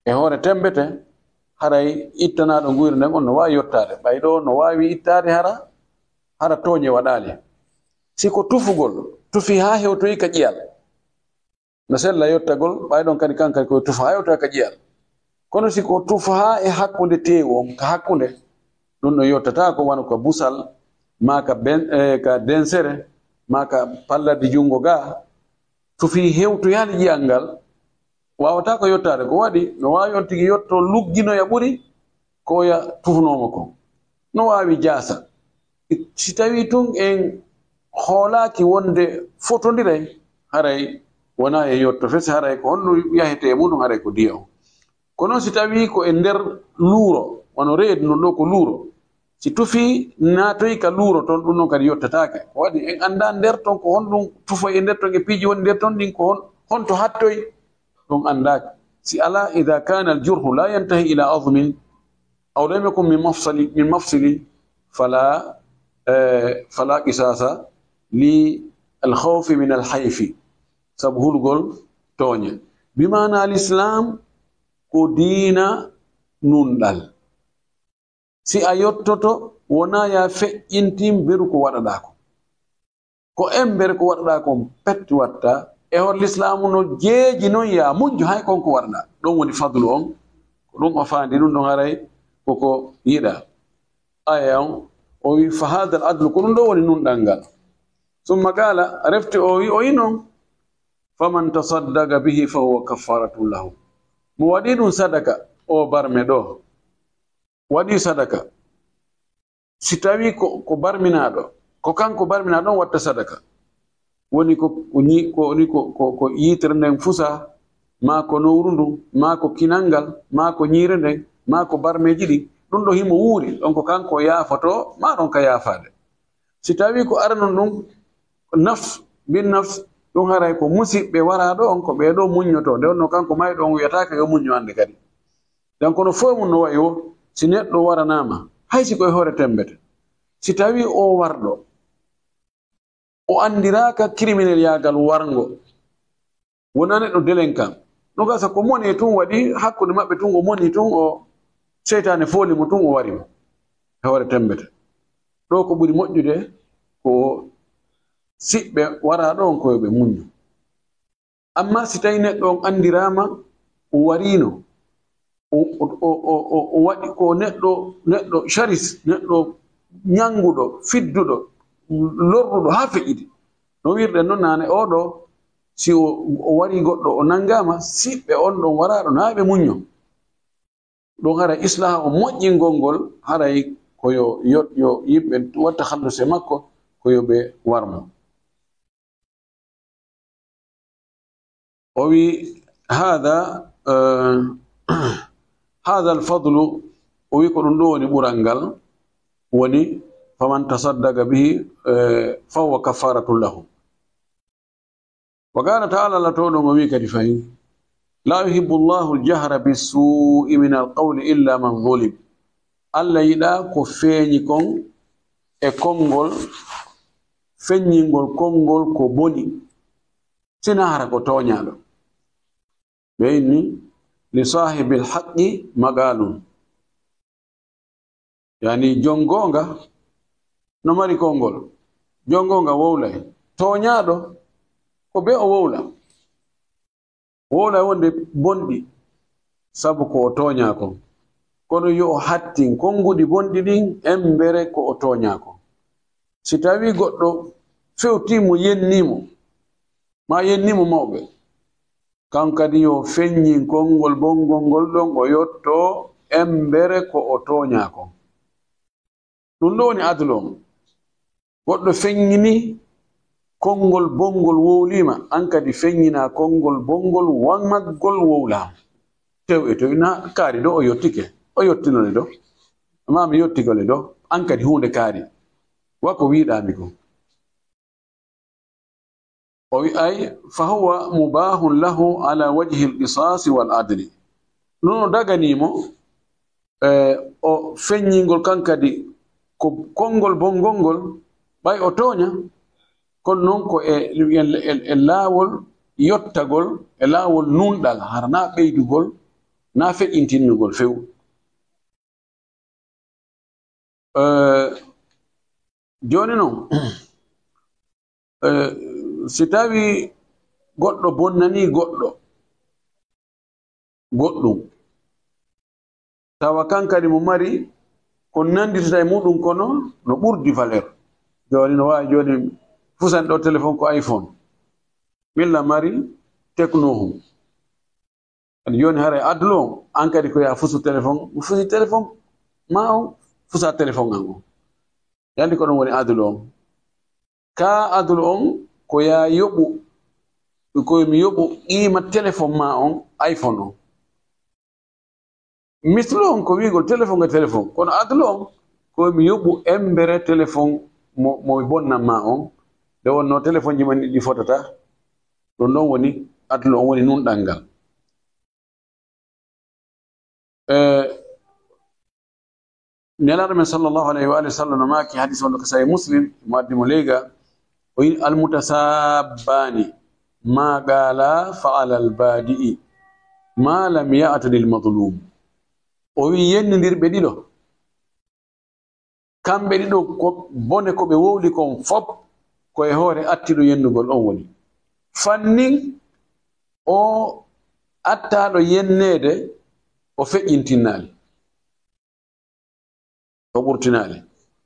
e hoore tembete, haray ittanaaɗo nguyre nden on no waawi yottaade. Ɓay ɗo no waawi ittaade hara, hara tooñe waɗaali. Si ko tufugol, tufi haa hewtoyi ka ƴiyal, no sella yottagol, ɓay ɗon kadi kan kadi ko tufa haa yewta ka ƴiyal. Kono si ko tufa haa e hakkunde teewu on, ka hakkunde, ɗum ɗon yottata ko wano ka busal, maa ka ben-, eh, ka densere, maa ka pallardi junngo ga, tufi hewtoyaali ƴiyal ngal, waawataa ko yottaade. Ko waɗi, no waawi on tigi yotto lugginoya ɓuri ko oya tufunoo mo kon. No waawi jaasa. Si tawii tun en hoolaaki wonde fotondiray, haray wonaa e yotto fese, haray ko honno yahetee e muɗum, haray ko diya on. Kono si tawii ko e nder luuro, wano reedu ndun ɗo ko luuro, si tufi naatoyi ka luuro ton, ɗum ɗon kadi yottataake. Ko waɗi en anndaa nder ton ko honɗum tufoyi e nder ton e piiji woni nder ton ɗin ko hon-, honto hattoyi, ɗum anndaaki. Si alaa, "Idha kana al-jurhu la yantahi ila azmin, aw lam yakun min mafsali, min mafsili, fala, eh, fala qisasa li al-khawfi min al-hayfi." Sabu hulgol tooñe. Bi maana al-Islam ko diina nunɗal. Si a yottoto, wonaa ya feƴƴintin beru ko waɗaɗaa ko. Ko embere ko waɗaɗaa kon pet watta. E hor Lislaamu no jeeji non ya muñjo hay kon ko waɗaɗaa. Ɗon woni fadlu on. Ko ɗum o faandi, ɗum ɗon haray koko yiɗaa. Aya on, o wi, "Fa hadha al-adlu," ko ɗum ɗo woni nunɗal ngal. Summa qala, refti o wi, o wi non, "Faman tasaddaqa bihi fa huwa kaffaratun lahu." Mo waɗi ɗum sadaka, o barme ɗo. Waɗi sadaka. Si tawi ko, ko barminaaɗo, ko kanko barminaaɗo on watta sadaka. Woni ko, ko ñi-, ko, woni ko, ko, ko yitere nden fusa, maa ko nowru ndun, maa ko kinal ngal, maa ko ñiire nden, maa ko barmeeji ɗin. Ɗum ɗo himo wuuri, ɗon ko kanko yaafoto, maa ɗon ka yaafaade. Si tawi ko aranon ɗum, nafs bin nafs, ɗum haray ko musiɓɓe waraaɗo on, ko ɓee ɗoo muññotoo. Nde wonnoo kanko mayɗo on wiyataake yo muñño hannde kadi. Donc, kono fof mum no wayi o, si neɗɗo waranaama, hay si ko e hoore tembete, si tawi o warɗo, o anndiraaka criminel yaagal warngo, wonaa neɗɗo délinquant. No gasa ko mone tun waɗi hakkunde maɓɓe tun, o moni tun, o seytaane fooli mo tun, o wari mo e hoore tembete. Ɗo ko ɓuri moƴƴude ko siɓɓe waraaɗo on ko yo ɓe muñño. Amma si tawi neɗɗo on anndiraama, o wariino, o, o, o, o, o, o waɗi ko neɗɗo, neɗɗo sharis, neɗɗo ñannguɗo, fidduɗo, lorruɗo haa feƴƴiti. No wirɗen noon naane, oo ɗoo Si o, o wari goɗɗo, o nanngaama, siɓɓe on ɗon waraaɗo, naa ɓe muñño. Ɗum haray islaaha o moƴƴingol ngol, haray ko yo, yo, yo yimɓe watta halluse makko, ko yo ɓe warmo. O wi, "Haada, eh, haada al-fadlu," o wi, "Ko ɗum ɗo woni ɓural ngal, woni, faman tasaddaqa bihi, eh, fahuwa kaffaratun lahu." Wa qaala ta'aala, Allah towɗo mo wi kadi fahin, "Laa yuhibbu Allahu al-jahra bis-suu'i mina al-qawli illa man zulim." Allah yiɗaa ko feeñi kon e konngol, feññingol konngol ko boni, sinaa hara ko tooñaaɗo. Ɓe inni, "Li saahibil haqqi maqaalun." Yani, jon goonga no mari konngol. Jon goonga wowlay. Tooñaaɗo, ko bee o wowla. Wowlay wonde bonɗi, sabu ko o tooñaa kon. Kono yo o hattin konnguɗi bonɗi ɗin, embere ko o tooñaa kon. Si tawii goɗɗo fewtii mo, yennii mo, maa yennii mo mawɓe, kan kadi yo feññin konngol bonngol ngol ɗon, o yottoo embere ko o tooñaa kon. Ɗum ɗo woni adlu on. Goɗɗo feññini konngol bonngol wowliima, an kadi feññinaa konngol bonngol wamaggol wowlaama. Tew e tew, na kaari ɗo, o yottike. O yottinole ɗo. Maa mi yottikole ɗo, an kadi huunde kaari. Wa ko wiiɗaa mi kon. O wi'ay, "Fa huwa mubaahun lahu ala wajhil qisaasi wal adli." Ɗum no daganii mo, eh, o feññingol kan kadi ko konngol bonngol ngol, ɓay o tooña, kono noon ko e, e, e, e laawol yottagol, e laawol nunɗal, hara naa ɓeydugol, naa feƴƴintinnugol few. Eh, jooni noon, eh, si tawii goɗɗo bonnanii goɗɗo goɗɗum, tawa kan kadi mo mari ko nannditata e muɗum, kono no ɓurdi valeur. Jooni no waawi jooni fusan ɗo téléphone ko iPhone. Milla mari Tecno hum. Kadi jooni haray adlu on, an kadi ko yaa fusu téléphone, fusi téléphone maa on, fusa téléphone an on. Yandi ko ɗum woni adlu on. Ka adlu on, ko yaa yoɓu, ko mi yoɓu qiima téléphone maa on, iPhone on. Mislu on ko wi'ugol téléphone e téléphone, kono adlu on, ko mi yoɓu embere téléphone mo, mo mi bonnan maa on. Nde wonnoo téléphone ji man ɗi fotata, ɗum ɗon woni adlu on, woni nunɗal ngal. Eh, Nelaaɗo men sallallahu alayhi wa alihi wa sallam no maaki hadis on ko Sahih Muslim, mo addi mo leyga, o yi, "Al-mutasabbaani maa qaala fa alal baadi'i maa lam ya'tadil mazluum." O wi, yennindirɓe ɗiɗo, kamɓe ɗiɗo ko bone ko ɓe wowli kon fop, ko e hoore attiɗo yennugol on woni. Fannin o attaaɗo yenneede, o feƴƴintinnaali. O ɓurtinaali.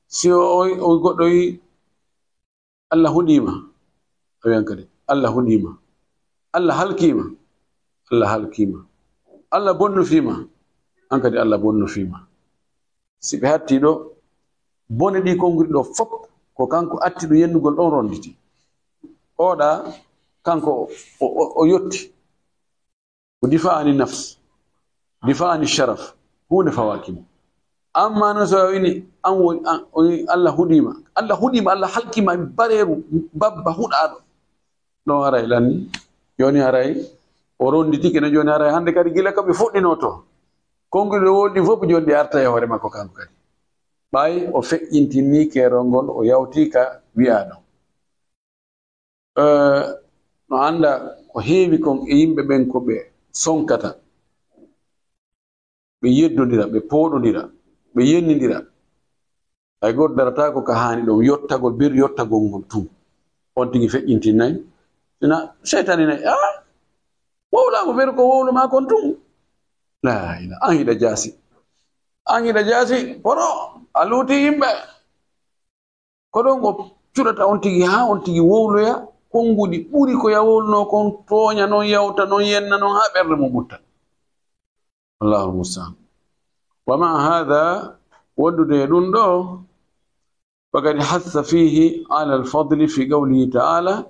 Si o, o, o goɗɗo wi, "Allah huɗiima," a wiyan kadi, "Allah huɗiima." "Allah halkiima," "Allah halkiima." "Allah bonnofiima," an kadi, "Allah bonnofiima." Si ɓe hatti ɗo, bone ɗi konngiri ɗo fop, ko kanko attiɗo yennugol ɗon ronditi. Oɗa, kanko o, o, o, o yotti. Ko difaa ani nafs, difaa ani sharaf, huunde fawaaki mo. Amma noon so a wini, an woni, an, o wi, "Allah huɗiima." Allah huɗiima, Allah halkiima, bareeru, babba huɗaaɗo. Ɗon haray lanni. Jooni haray, o ronditike no jooni haray. Hannde kadi gila ko ɓe fuɗɗinoo to. Konngol ɓe wowli fof jooni ɗi arta e hoore makko kanko kadi. Ɓay o feƴƴintinii keerol ngol, o yawti ka wi'aaɗo. Eh, no annda ko heewi kon e yimɓe ɓen ko ɓe sonkata, ɓe yeddondira, ɓe pooɗondira, ɓe yennindira. Hay gooto darataako ka haani ɗon, yottagol, ber yottagol ngol tun. On tigi feƴƴintinnay. Sina seytaani nay, "Ah, wowlaama ber ko wowlu maa kon tun." Laa ilaa, an hiɗa jaasi. An hiɗa jaasi, poro, a luuti yimɓe. Ko ɗon o cuɗata on tigi haa on tigi wowloya, konnguɗi ɓuri ko yawolnoo kon, tooña non, yawta non, yenna non, haa ɓernde mum ɓutta. Allahul mustaan. Wa ma haada, wondude e ɗum ɗo, fakad hassa fiihi ala alfadli fi qawlihi taala,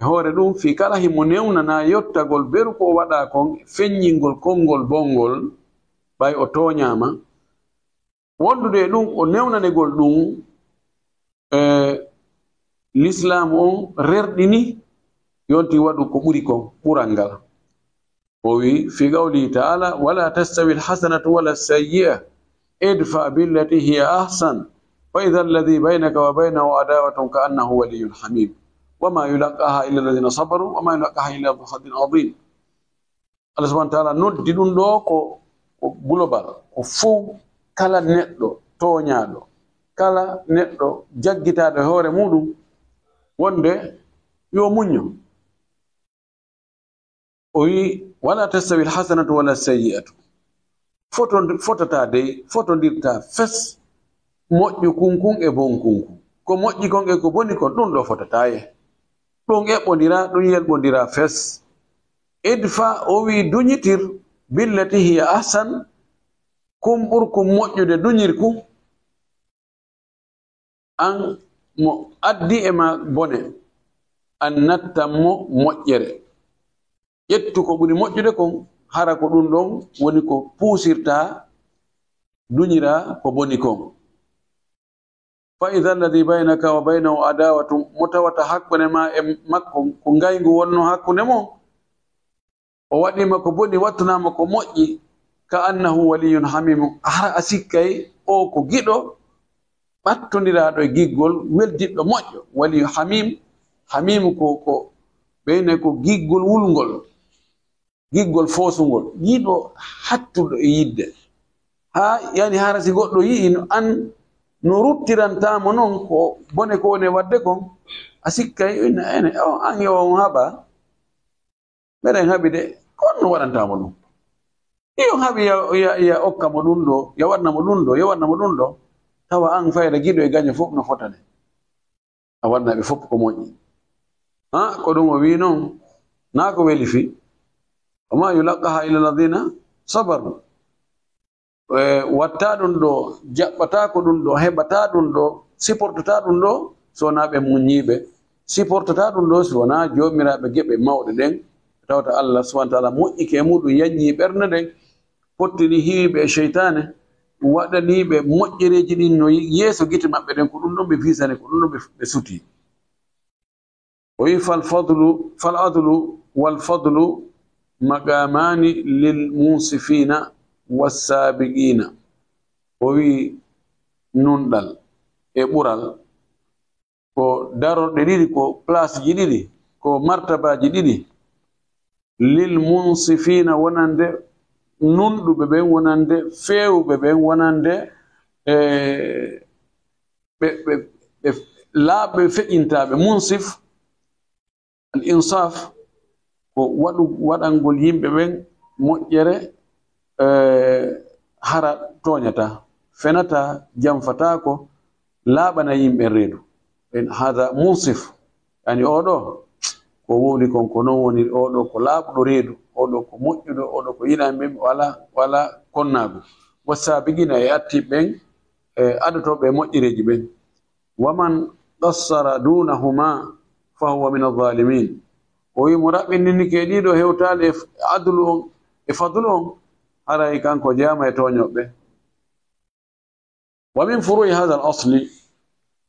e hoore ɗum, fii kala himo newnanaa yottagol beru ko waɗaa kon, feññingol konngol bonngol, ɓay o tooñaama. Wondude e ɗum, o newnanegol ɗum, e lislaamu on rerɗini, yonti waɗu ko ɓuri kon, ɓural ngal. O wi, fi qawlihi taala, wala tastawi alhasanatu wala sayyi'a, idfa billati hiya ahsan, fa idha alladhi baynaka wa baynahu adawatun ka annahu waliyyun hamim, wa ma yulaqqaha illa alladhina sabaru, wa ma yulaqqaha illa dhu hazzin adhim. Allah subhanahu wa taala noddi ɗum ɗo ko, ko global, ko fow, kala neɗɗo tooñaaɗo, kala neɗɗo jaggitaaɗo e hoore muɗum, wonde yo muñño. O wi, wala tastawi alhasanatu wala sayyi'atu. Foto-, fotata dey, fotondirta fes moƴƴu kun kun e bon kun kun. Ko moƴƴi kon e ko boni kon, ɗum ɗo fotataye. Ɗum eɓɓondira, ɗum yelɓondira fes. Idfa, o wi, duñitir, billati hiya ahsan, kun ɓurkun moƴƴude duñir kun. An mo addi e ma bone, an nattan mo moƴƴere. Ƴettu ko ɓuri moƴƴude kon, hara ko ɗum ɗon woni ko puusirta, duñira ko boni kon. Fa idha alladhi baynaka wa baynahu adawatun, mo tawata hakkunde ma e makko ko ngayngu wonno hakkunde mon, o waɗiima ko boni, wattunaama ko moƴƴi, ka annahu waliyyun hamimu, hara a sikkay o ko giɗo ɓattondiraaɗo e giggol, weldiɗɗo moƴƴo. Waliyu hamim, hamimu ko, ko ɓeyne ko giggol wulngol, giggol foosungol, yiɗo hattuɗo e yidde. Haa yani hara si goɗɗo yi'i no an no ruttirantaamo non ko bone ko woni e waɗde kon, a sikkay ene, ene, o, an yo on haɓa. Meɗen haɓi de, ko honno waɗantaamo ɗum? Iyo, haɓi ya, ya, ya okka mo ɗum ɗo, ya waɗna mo ɗum ɗo, ya waɗna mo ɗum ɗo. Tawa an fayda giɗo e gaño fof no fotane. A waɗna ɓe fof ko moƴƴi. Ha, ko ɗum o wi noon, naa ko weli fi. Wa ma yulaqqaha illa alladhina sabaru. E, watta ɗum ɗo, jaɓɓata ko ɗum ɗo, heɓata ɗum ɗo, supportata ɗum ɗo, so wonaa ɓe muññiiɓe. Supportata ɗum ɗo, so wonaa joomiraaɓe geɓe mawɗe ɗen. Tawata Allah subhanahu wa taala moƴƴike e muɗum, yaññii ɓernde nden, pottini hiwiiɓe e seytaane, waɗaniiɓe moƴƴereeji ɗin no yeeso gite maɓɓe ɗen, ko ɗum ɗon ɓe fiisani, ko ɗum ɗon ɓe, ɓe sutii. O wi, "Fal fadlu, fal adlu wal fadlu maqamani lil munsifina was sabiqina." O wi, nunɗal e ɓural ko darorɗe ɗiɗi, ko place ji ɗiɗi, ko martabaji ɗiɗi. Lil munsifina, wonande nunɗuɓe ɓen, wonande feewuɓe ɓen, wonande, e, ɓe, ɓe, ɓe laaɓɓe feƴƴintaaɓe. Munsif, al insaf, ko waɗu-, waɗangol yimɓe ɓen moƴƴere, e, hara tooñata, fenata, janfataako, laaɓana yimɓe reedu. En hada munsif, yani oɗo ko wowli kon ko non woni, oɗo ko laaɓuɗo reedu, oɗo ko moƴƴuɗo, oɗo ko yiɗanɓe, wala, wala konnaagu. Wa sabiqina, e atti ɓen, e adotooɓe e moƴƴereeji ɓen. Wa man qassara dunahuma fa huwa min adh-dhalimin. O wi mo raɓɓindinike e ɗiɗo hewtaali e f-, adlu on e fadlu on, haray kanko jeyaama e tooñoɓe. Wa min furu'i hadha al-asli,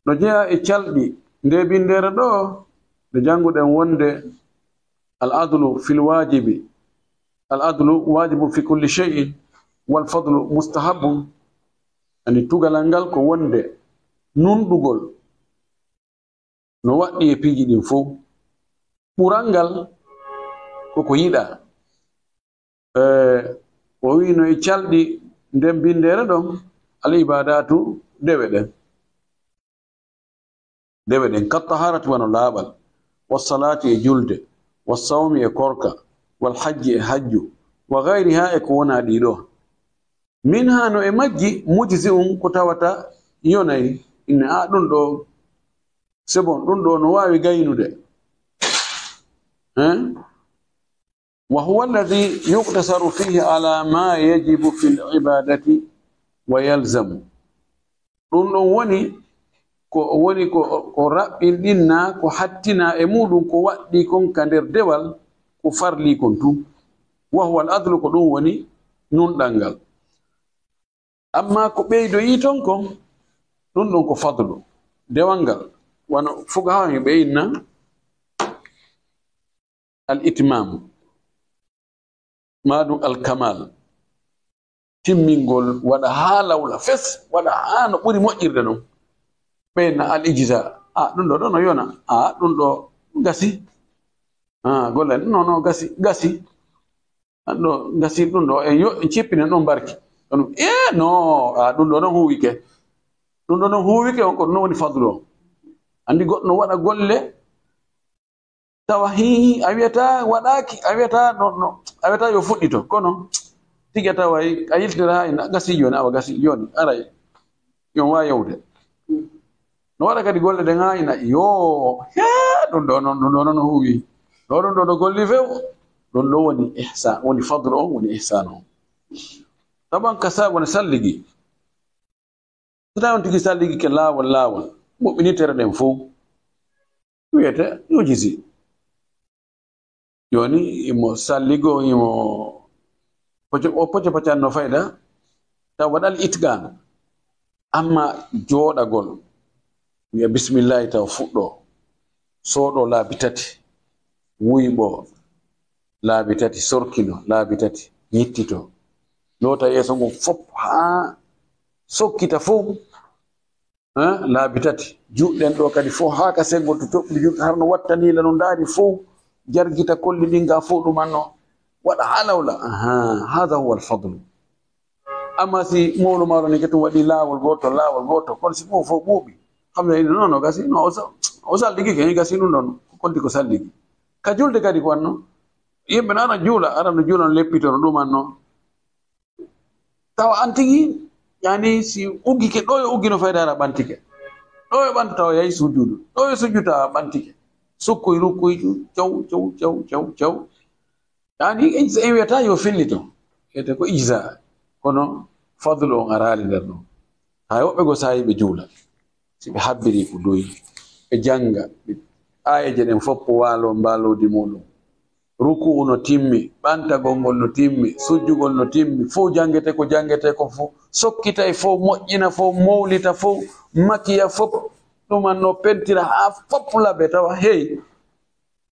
no jeyaa e calɗi nde binndere ɗo, nde jannguɗen wonde al-adlu fil wajibi, al-adlu wajibun fi kulli shay'in, wal fadlu mustahabbun. Ani tugalal ngal ko wonde nunɗugol no waɗɗi e piiji ɗin fow. Ɓural ngal ko ko yiɗaa. E, o wiino e calɗi nden binndere ɗon, al ibadatu, dewe ɗen. Dewe ɗen, kat taharati, wano laaɓal, wa salaati, e julde, wa sawmi, e korka, wal hajji, e hajju, wa gayriha, e ko wonaa ɗii ɗoo. Min ha, no e majji, mujzi'un, ko tawata yonay, inne a ɗum ɗo, c'est bon, ɗum ɗo no waawi gaynude. Eh? Wa huwa alladhi yuqtasaru fihi ala ma yajibu fil ibadati wa yalzamu. Ɗum ɗon woni ko, woni ko, ko raɓɓinɗinna, ko hattina e muɗum, ko waɗɗi kon ka nder dewal, ko farli kon tun. Wa huwa al adlu, ko ɗum woni nunɗal ngal. Amma ko ɓeydoyi ton kon, ɗum ɗon ko fadlu. Dewal ngal, wano fuqahaa en ɓe inna, al itmam, maɗum al kamal. Timmingol, waɗa haa lawla fes, waɗa haa no ɓuri moƴƴirde non. Ɓe inna al ijza. A, ɗum ɗo, ɗo no yona. A, ɗum ɗo gasi. A, golle, non, non, gasi, gasi. An ɗo gasi ɗum ɗo, en yo, en cippinen ɗum barki. Ɗum, e, no, a, ɗum ɗo non huwike. Ɗum ɗo non huwike on, ko ɗum woni fadlu on. Andi goɗɗo no waɗa golle, tawa hi, a wiyata waɗaaki, a wiyata no, no, a wiyata yo fuɗɗito. Kono, tigi a tawa a yiltira ina gasi jooni, awa gasi jooni, aray. Yo waawi yewde. No waɗa kadi golle ɗen haa ina, yo, he, ɗum ɗo noon, ɗum ɗo noon no huuwi. Ɗo ɗum ɗo no golli few. Ɗum ɗo woni ihsan, woni fadlu on, woni ihsan on. Taban ka sabu ne salligi. So tawi on tigi salligi ke laawol, laawol, moɓɓinitere ɗen fow. Wiyete, yujisi. Jooni, imo salligo, imo poco-, o poco pocanno fayda, taw waɗal itqaan. Amma jooɗagol, wiya bismillahi taw fuɗɗo, sooɗo laabi tati, wuyɓo laabi tati, sorkino laabi tati, yittito. Loota yeeso ngon fof haa sokkita fof. Hein, laabi tati. Juuɗe ɗen ɗo kadi fof haa ka senngol to toɓɓude juuɗe, har no wattani la no ndaari fof, jargita kolli ɗin ga fof ɗumanno. Waɗa haa lawla. Aha, hada huwa al-fadlu. Amma si mawlo maaro ni ke tun waɗi laawol gooto, laawol gooto, kono si fof fof ɓuuɓi. Xam ne non, non, gasi, non, o sa-, o salligi ke, gasi ɗum ɗon, konti ko salligi. Ka julde kadi ko wanno. Yimɓe no ara juula, ara no juula no leppito no ɗumanno. Tawa an tigi, yani, si uggike, ɗo yo uggino fayda ara ɓantike. Ɗo yo ɓantu tawa yahi sujudu. Ɗo yo sujudu tawa ɓantike. Sukkuy, rukkuy, caw, caw, caw, caw, caw. Yani, en, en wiyata yo fillito. Wiyete ko ijza. Kono fadlu on araali nder ɗon. Hay woɓɓe go saayi ɓe juula. Si ɓe habbiri ko doyi, ɓe jannga, ɓe aayeeje ɗen fof ko waalo mbaalodi muɗum. Ruku'u no timmi, ɓantagol ngol no timmi, sujjugol no timmi, fof janngete ko janngete ko fof, sokkitay fof, moƴƴina fof, mowlita fof, makiya fof, ɗuman no pentira haa fof laɓe tawa hey.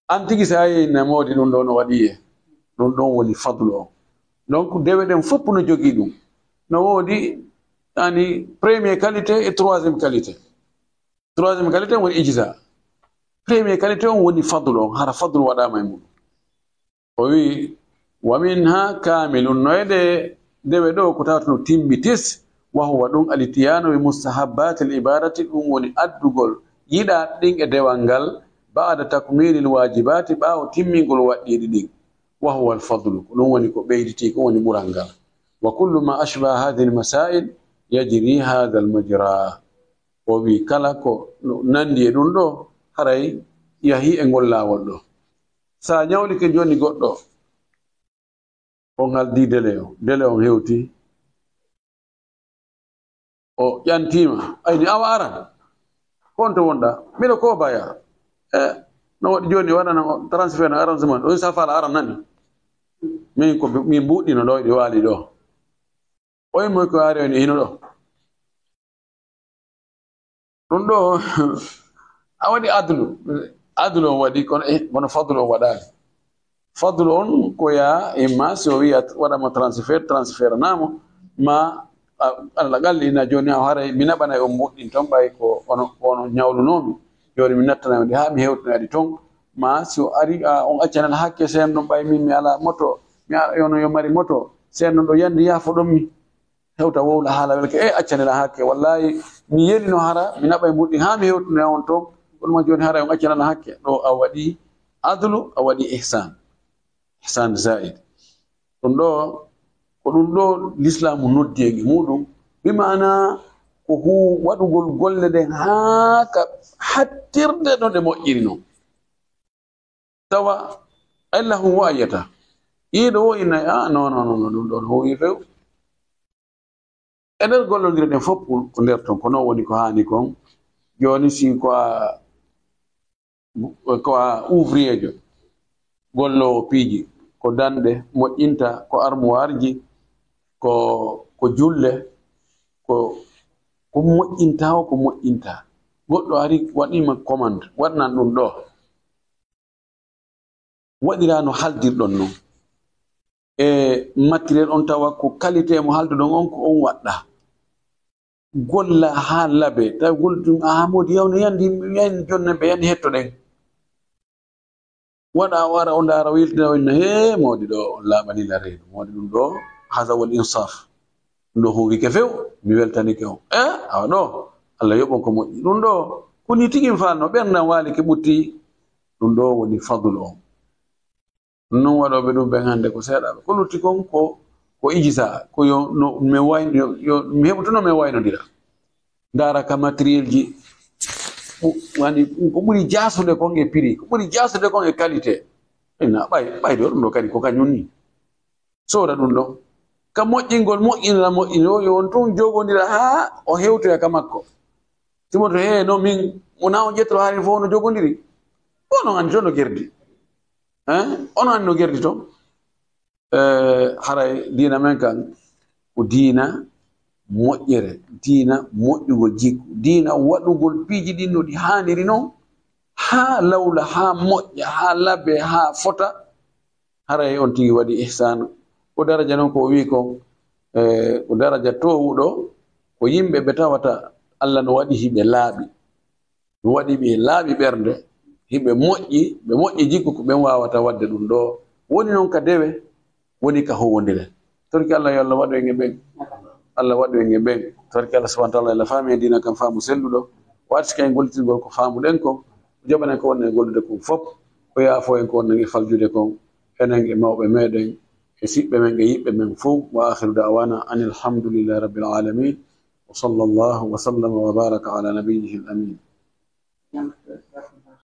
An tigi si a yehi na moodi ɗum ɗo no waɗi e ɗum ɗon woni fadlu on. Donc dewe ɗen fof no jogii ɗum. No woodi yani premier qualité et troisième qualité. Troisième qualité on woni ijza. Premier qualité on woni fadlu on, hara fadlu waɗaama e mum. O wi, wa minha kamilun, no e ɗe dewe ɗo ko tawata no timmi tis, wa huwa ɗum al-itiyanu bi mustahabbatil ibadati, ɗum woni addugol yiɗaaɗe ɗin e dewal ngal, ba'da takmilil wajibati, ɓaawo timmingol waɗɗiiɗi ɗin. Wa huwa al-fadlu, ko ɗum woni ko ɓeyditi, ko woni ɓural ngal. Wa kullu ma ashbaha hadhihi al-masail yajri hadha al-majra. O wi kala ko no nandi e ɗum ɗo, haray yahi e ngol laawol ɗo. Sa ñawlike jooni goɗɗo, on haldi délai on, délai on hewti, o ƴantiima, ayni awa aran, ko on to wonɗa? Miɗo ko baya. E, no waɗi jooni waɗana on transfert no arrangement, ɗo sa faala aran nani. Min ko min mbuɗɗino ɗo, ɗi waali ɗo. Oye moy ko ari on e hino ɗo? Ɗum ɗo, a waɗi adlu. Adlu on waɗi, kono, eh, kono fadlu on waɗaali. Fadlu on ko yaa imma si o wiya waɗama transfert, transfert naamo, ma, a, Allah aqalli ina jooni a haray mi naɓanay on mbuɗɗin ton ɓay ko ono, ko ono ñawlunoomi. Jooni mi nattanay on ɗi haa mi hewtinoya ɗi ton. Ma si o ari, a, on accanal hakke seen ɗum ɓay min mi alaa moto, mi a, ono yo mari moto, seen ɗum ɗo yandi yaafo ɗon mi. Hewta wowla haala welke, e accanila hakke, wallahi, mi yelino hara, mi naɓa e mbuɗɗi, haa mi hewtinoya on toon, kono ma jooni hara on accanana hakke. Ɗo a waɗi adlu, a waɗi ihsan. Ihsan zaid. Ɗum ɗo, ko ɗum ɗo Lislaamu noddi en e muɗum, bi maana ko hu-, waɗugol golle ɗen haa ka hattirde no ɗe moƴƴiri non. Tawa Ay lahun wo a yiyata. Iiɗo wo inna, a, non, non, non, ɗum ɗon huwi few. E nder gollondire ɗen fof, ko nder ton, ko non woni ko haani kon. Jooni, si ko a, ko a ouvrier jo, golloowo piiji, ko danɗe moƴƴinta, ko armoire ji, ko, ko julle, ko, ko moƴƴinta o, ko moƴƴinta. Goɗɗo ari, waɗiima commande, waɗnan ɗum ɗo. Waɗiraa no haaldirɗon non. E matériel on, tawa ko qualité mo haalduɗon on, ko on waɗɗa. Golla haa laaɓe, tawa golluɗum, "Aa, moodi, yawno yandi, yandi jonne ɓe yandi hettoɗen." Waɗa o ara, o ndaara, o yiltina, o inna, "Hee, moodi, ɗo on laaɓani la reedu. Moodi, ɗum ɗo, haza wal insaf. Ɗum ɗo huwike few, mi weltanike on." Eh, awa ɗo, Allah yoɓon ko moƴƴi. Ɗum ɗo, ko ni tigi mi faalno, ɓernde am waalike ɓutti. Ɗum ɗo woni fadlu on. Non waɗooɓe ɗum ɓen hannde ko seeɗaaɓe. Ko lutti kon ko, ko ijisa, ko yo no, mi wayno, yo, yo mi heɓutuno mi waynodira. Ndaara ka matériel ji, ɓu-, wani, ko ɓuri jaasude kon e prix, ko ɓuri jaasude kon e qualité. Ina ɓay-, ɓayde ɗum ɗo kadi ko kañum ni. Sooda ɗum ɗo. Ka moƴƴingol, moƴƴinira, moƴƴini o, yo on tun jogondira haa o hewtoya ka makko. Timoto, "He, no min, wona on ƴettoto haali fof no jogondiri?" Onon anndi to no gerdi. Hein? Onon anndi no gerdi to? Eh, haray diina men kan, ko diina moƴƴere, diina moƴƴugol jikku, diina waɗugol piiji ɗin no ɗi haaniri non, haa lawla, haa moƴƴa, haa laaɓe, haa fota. Haray on tigi waɗi ihsaanu. Ko daraja non ko o wi'i kon, eh, ko daraja toowuɗo, ko yimɓe ɓe tawata Allah no waɗi hiɓe laaɓi. Mi waɗi ɓe laaɓi ɓernde, hiɓe moƴƴi, ɓe moƴƴi jikku, ko ɓen waawata waɗde ɗum ɗo. Woni non ka dewe, woni ka huwondire. Torki Allah, yo Allah waɗu en e ɓen. Allah waɗu en e ɓen. Torki Allah subhanahu wa ta'ala, Allah faami en diina kan faamu selluɗo. O artike en gollitingol ko faamuɗen kon. O jaɓanen ko wonno e gollude kon fof. O yaafo en ko wonno e faljude kon. Enen e mawɓe meɗen, e siɓɓe men, e yiɓɓe men fof. Wa akhiru da'wana anil hamdulillahi rabbil alamin. Wa sallallahu wa sallama wa baraka ala nabiyyihi al-amin.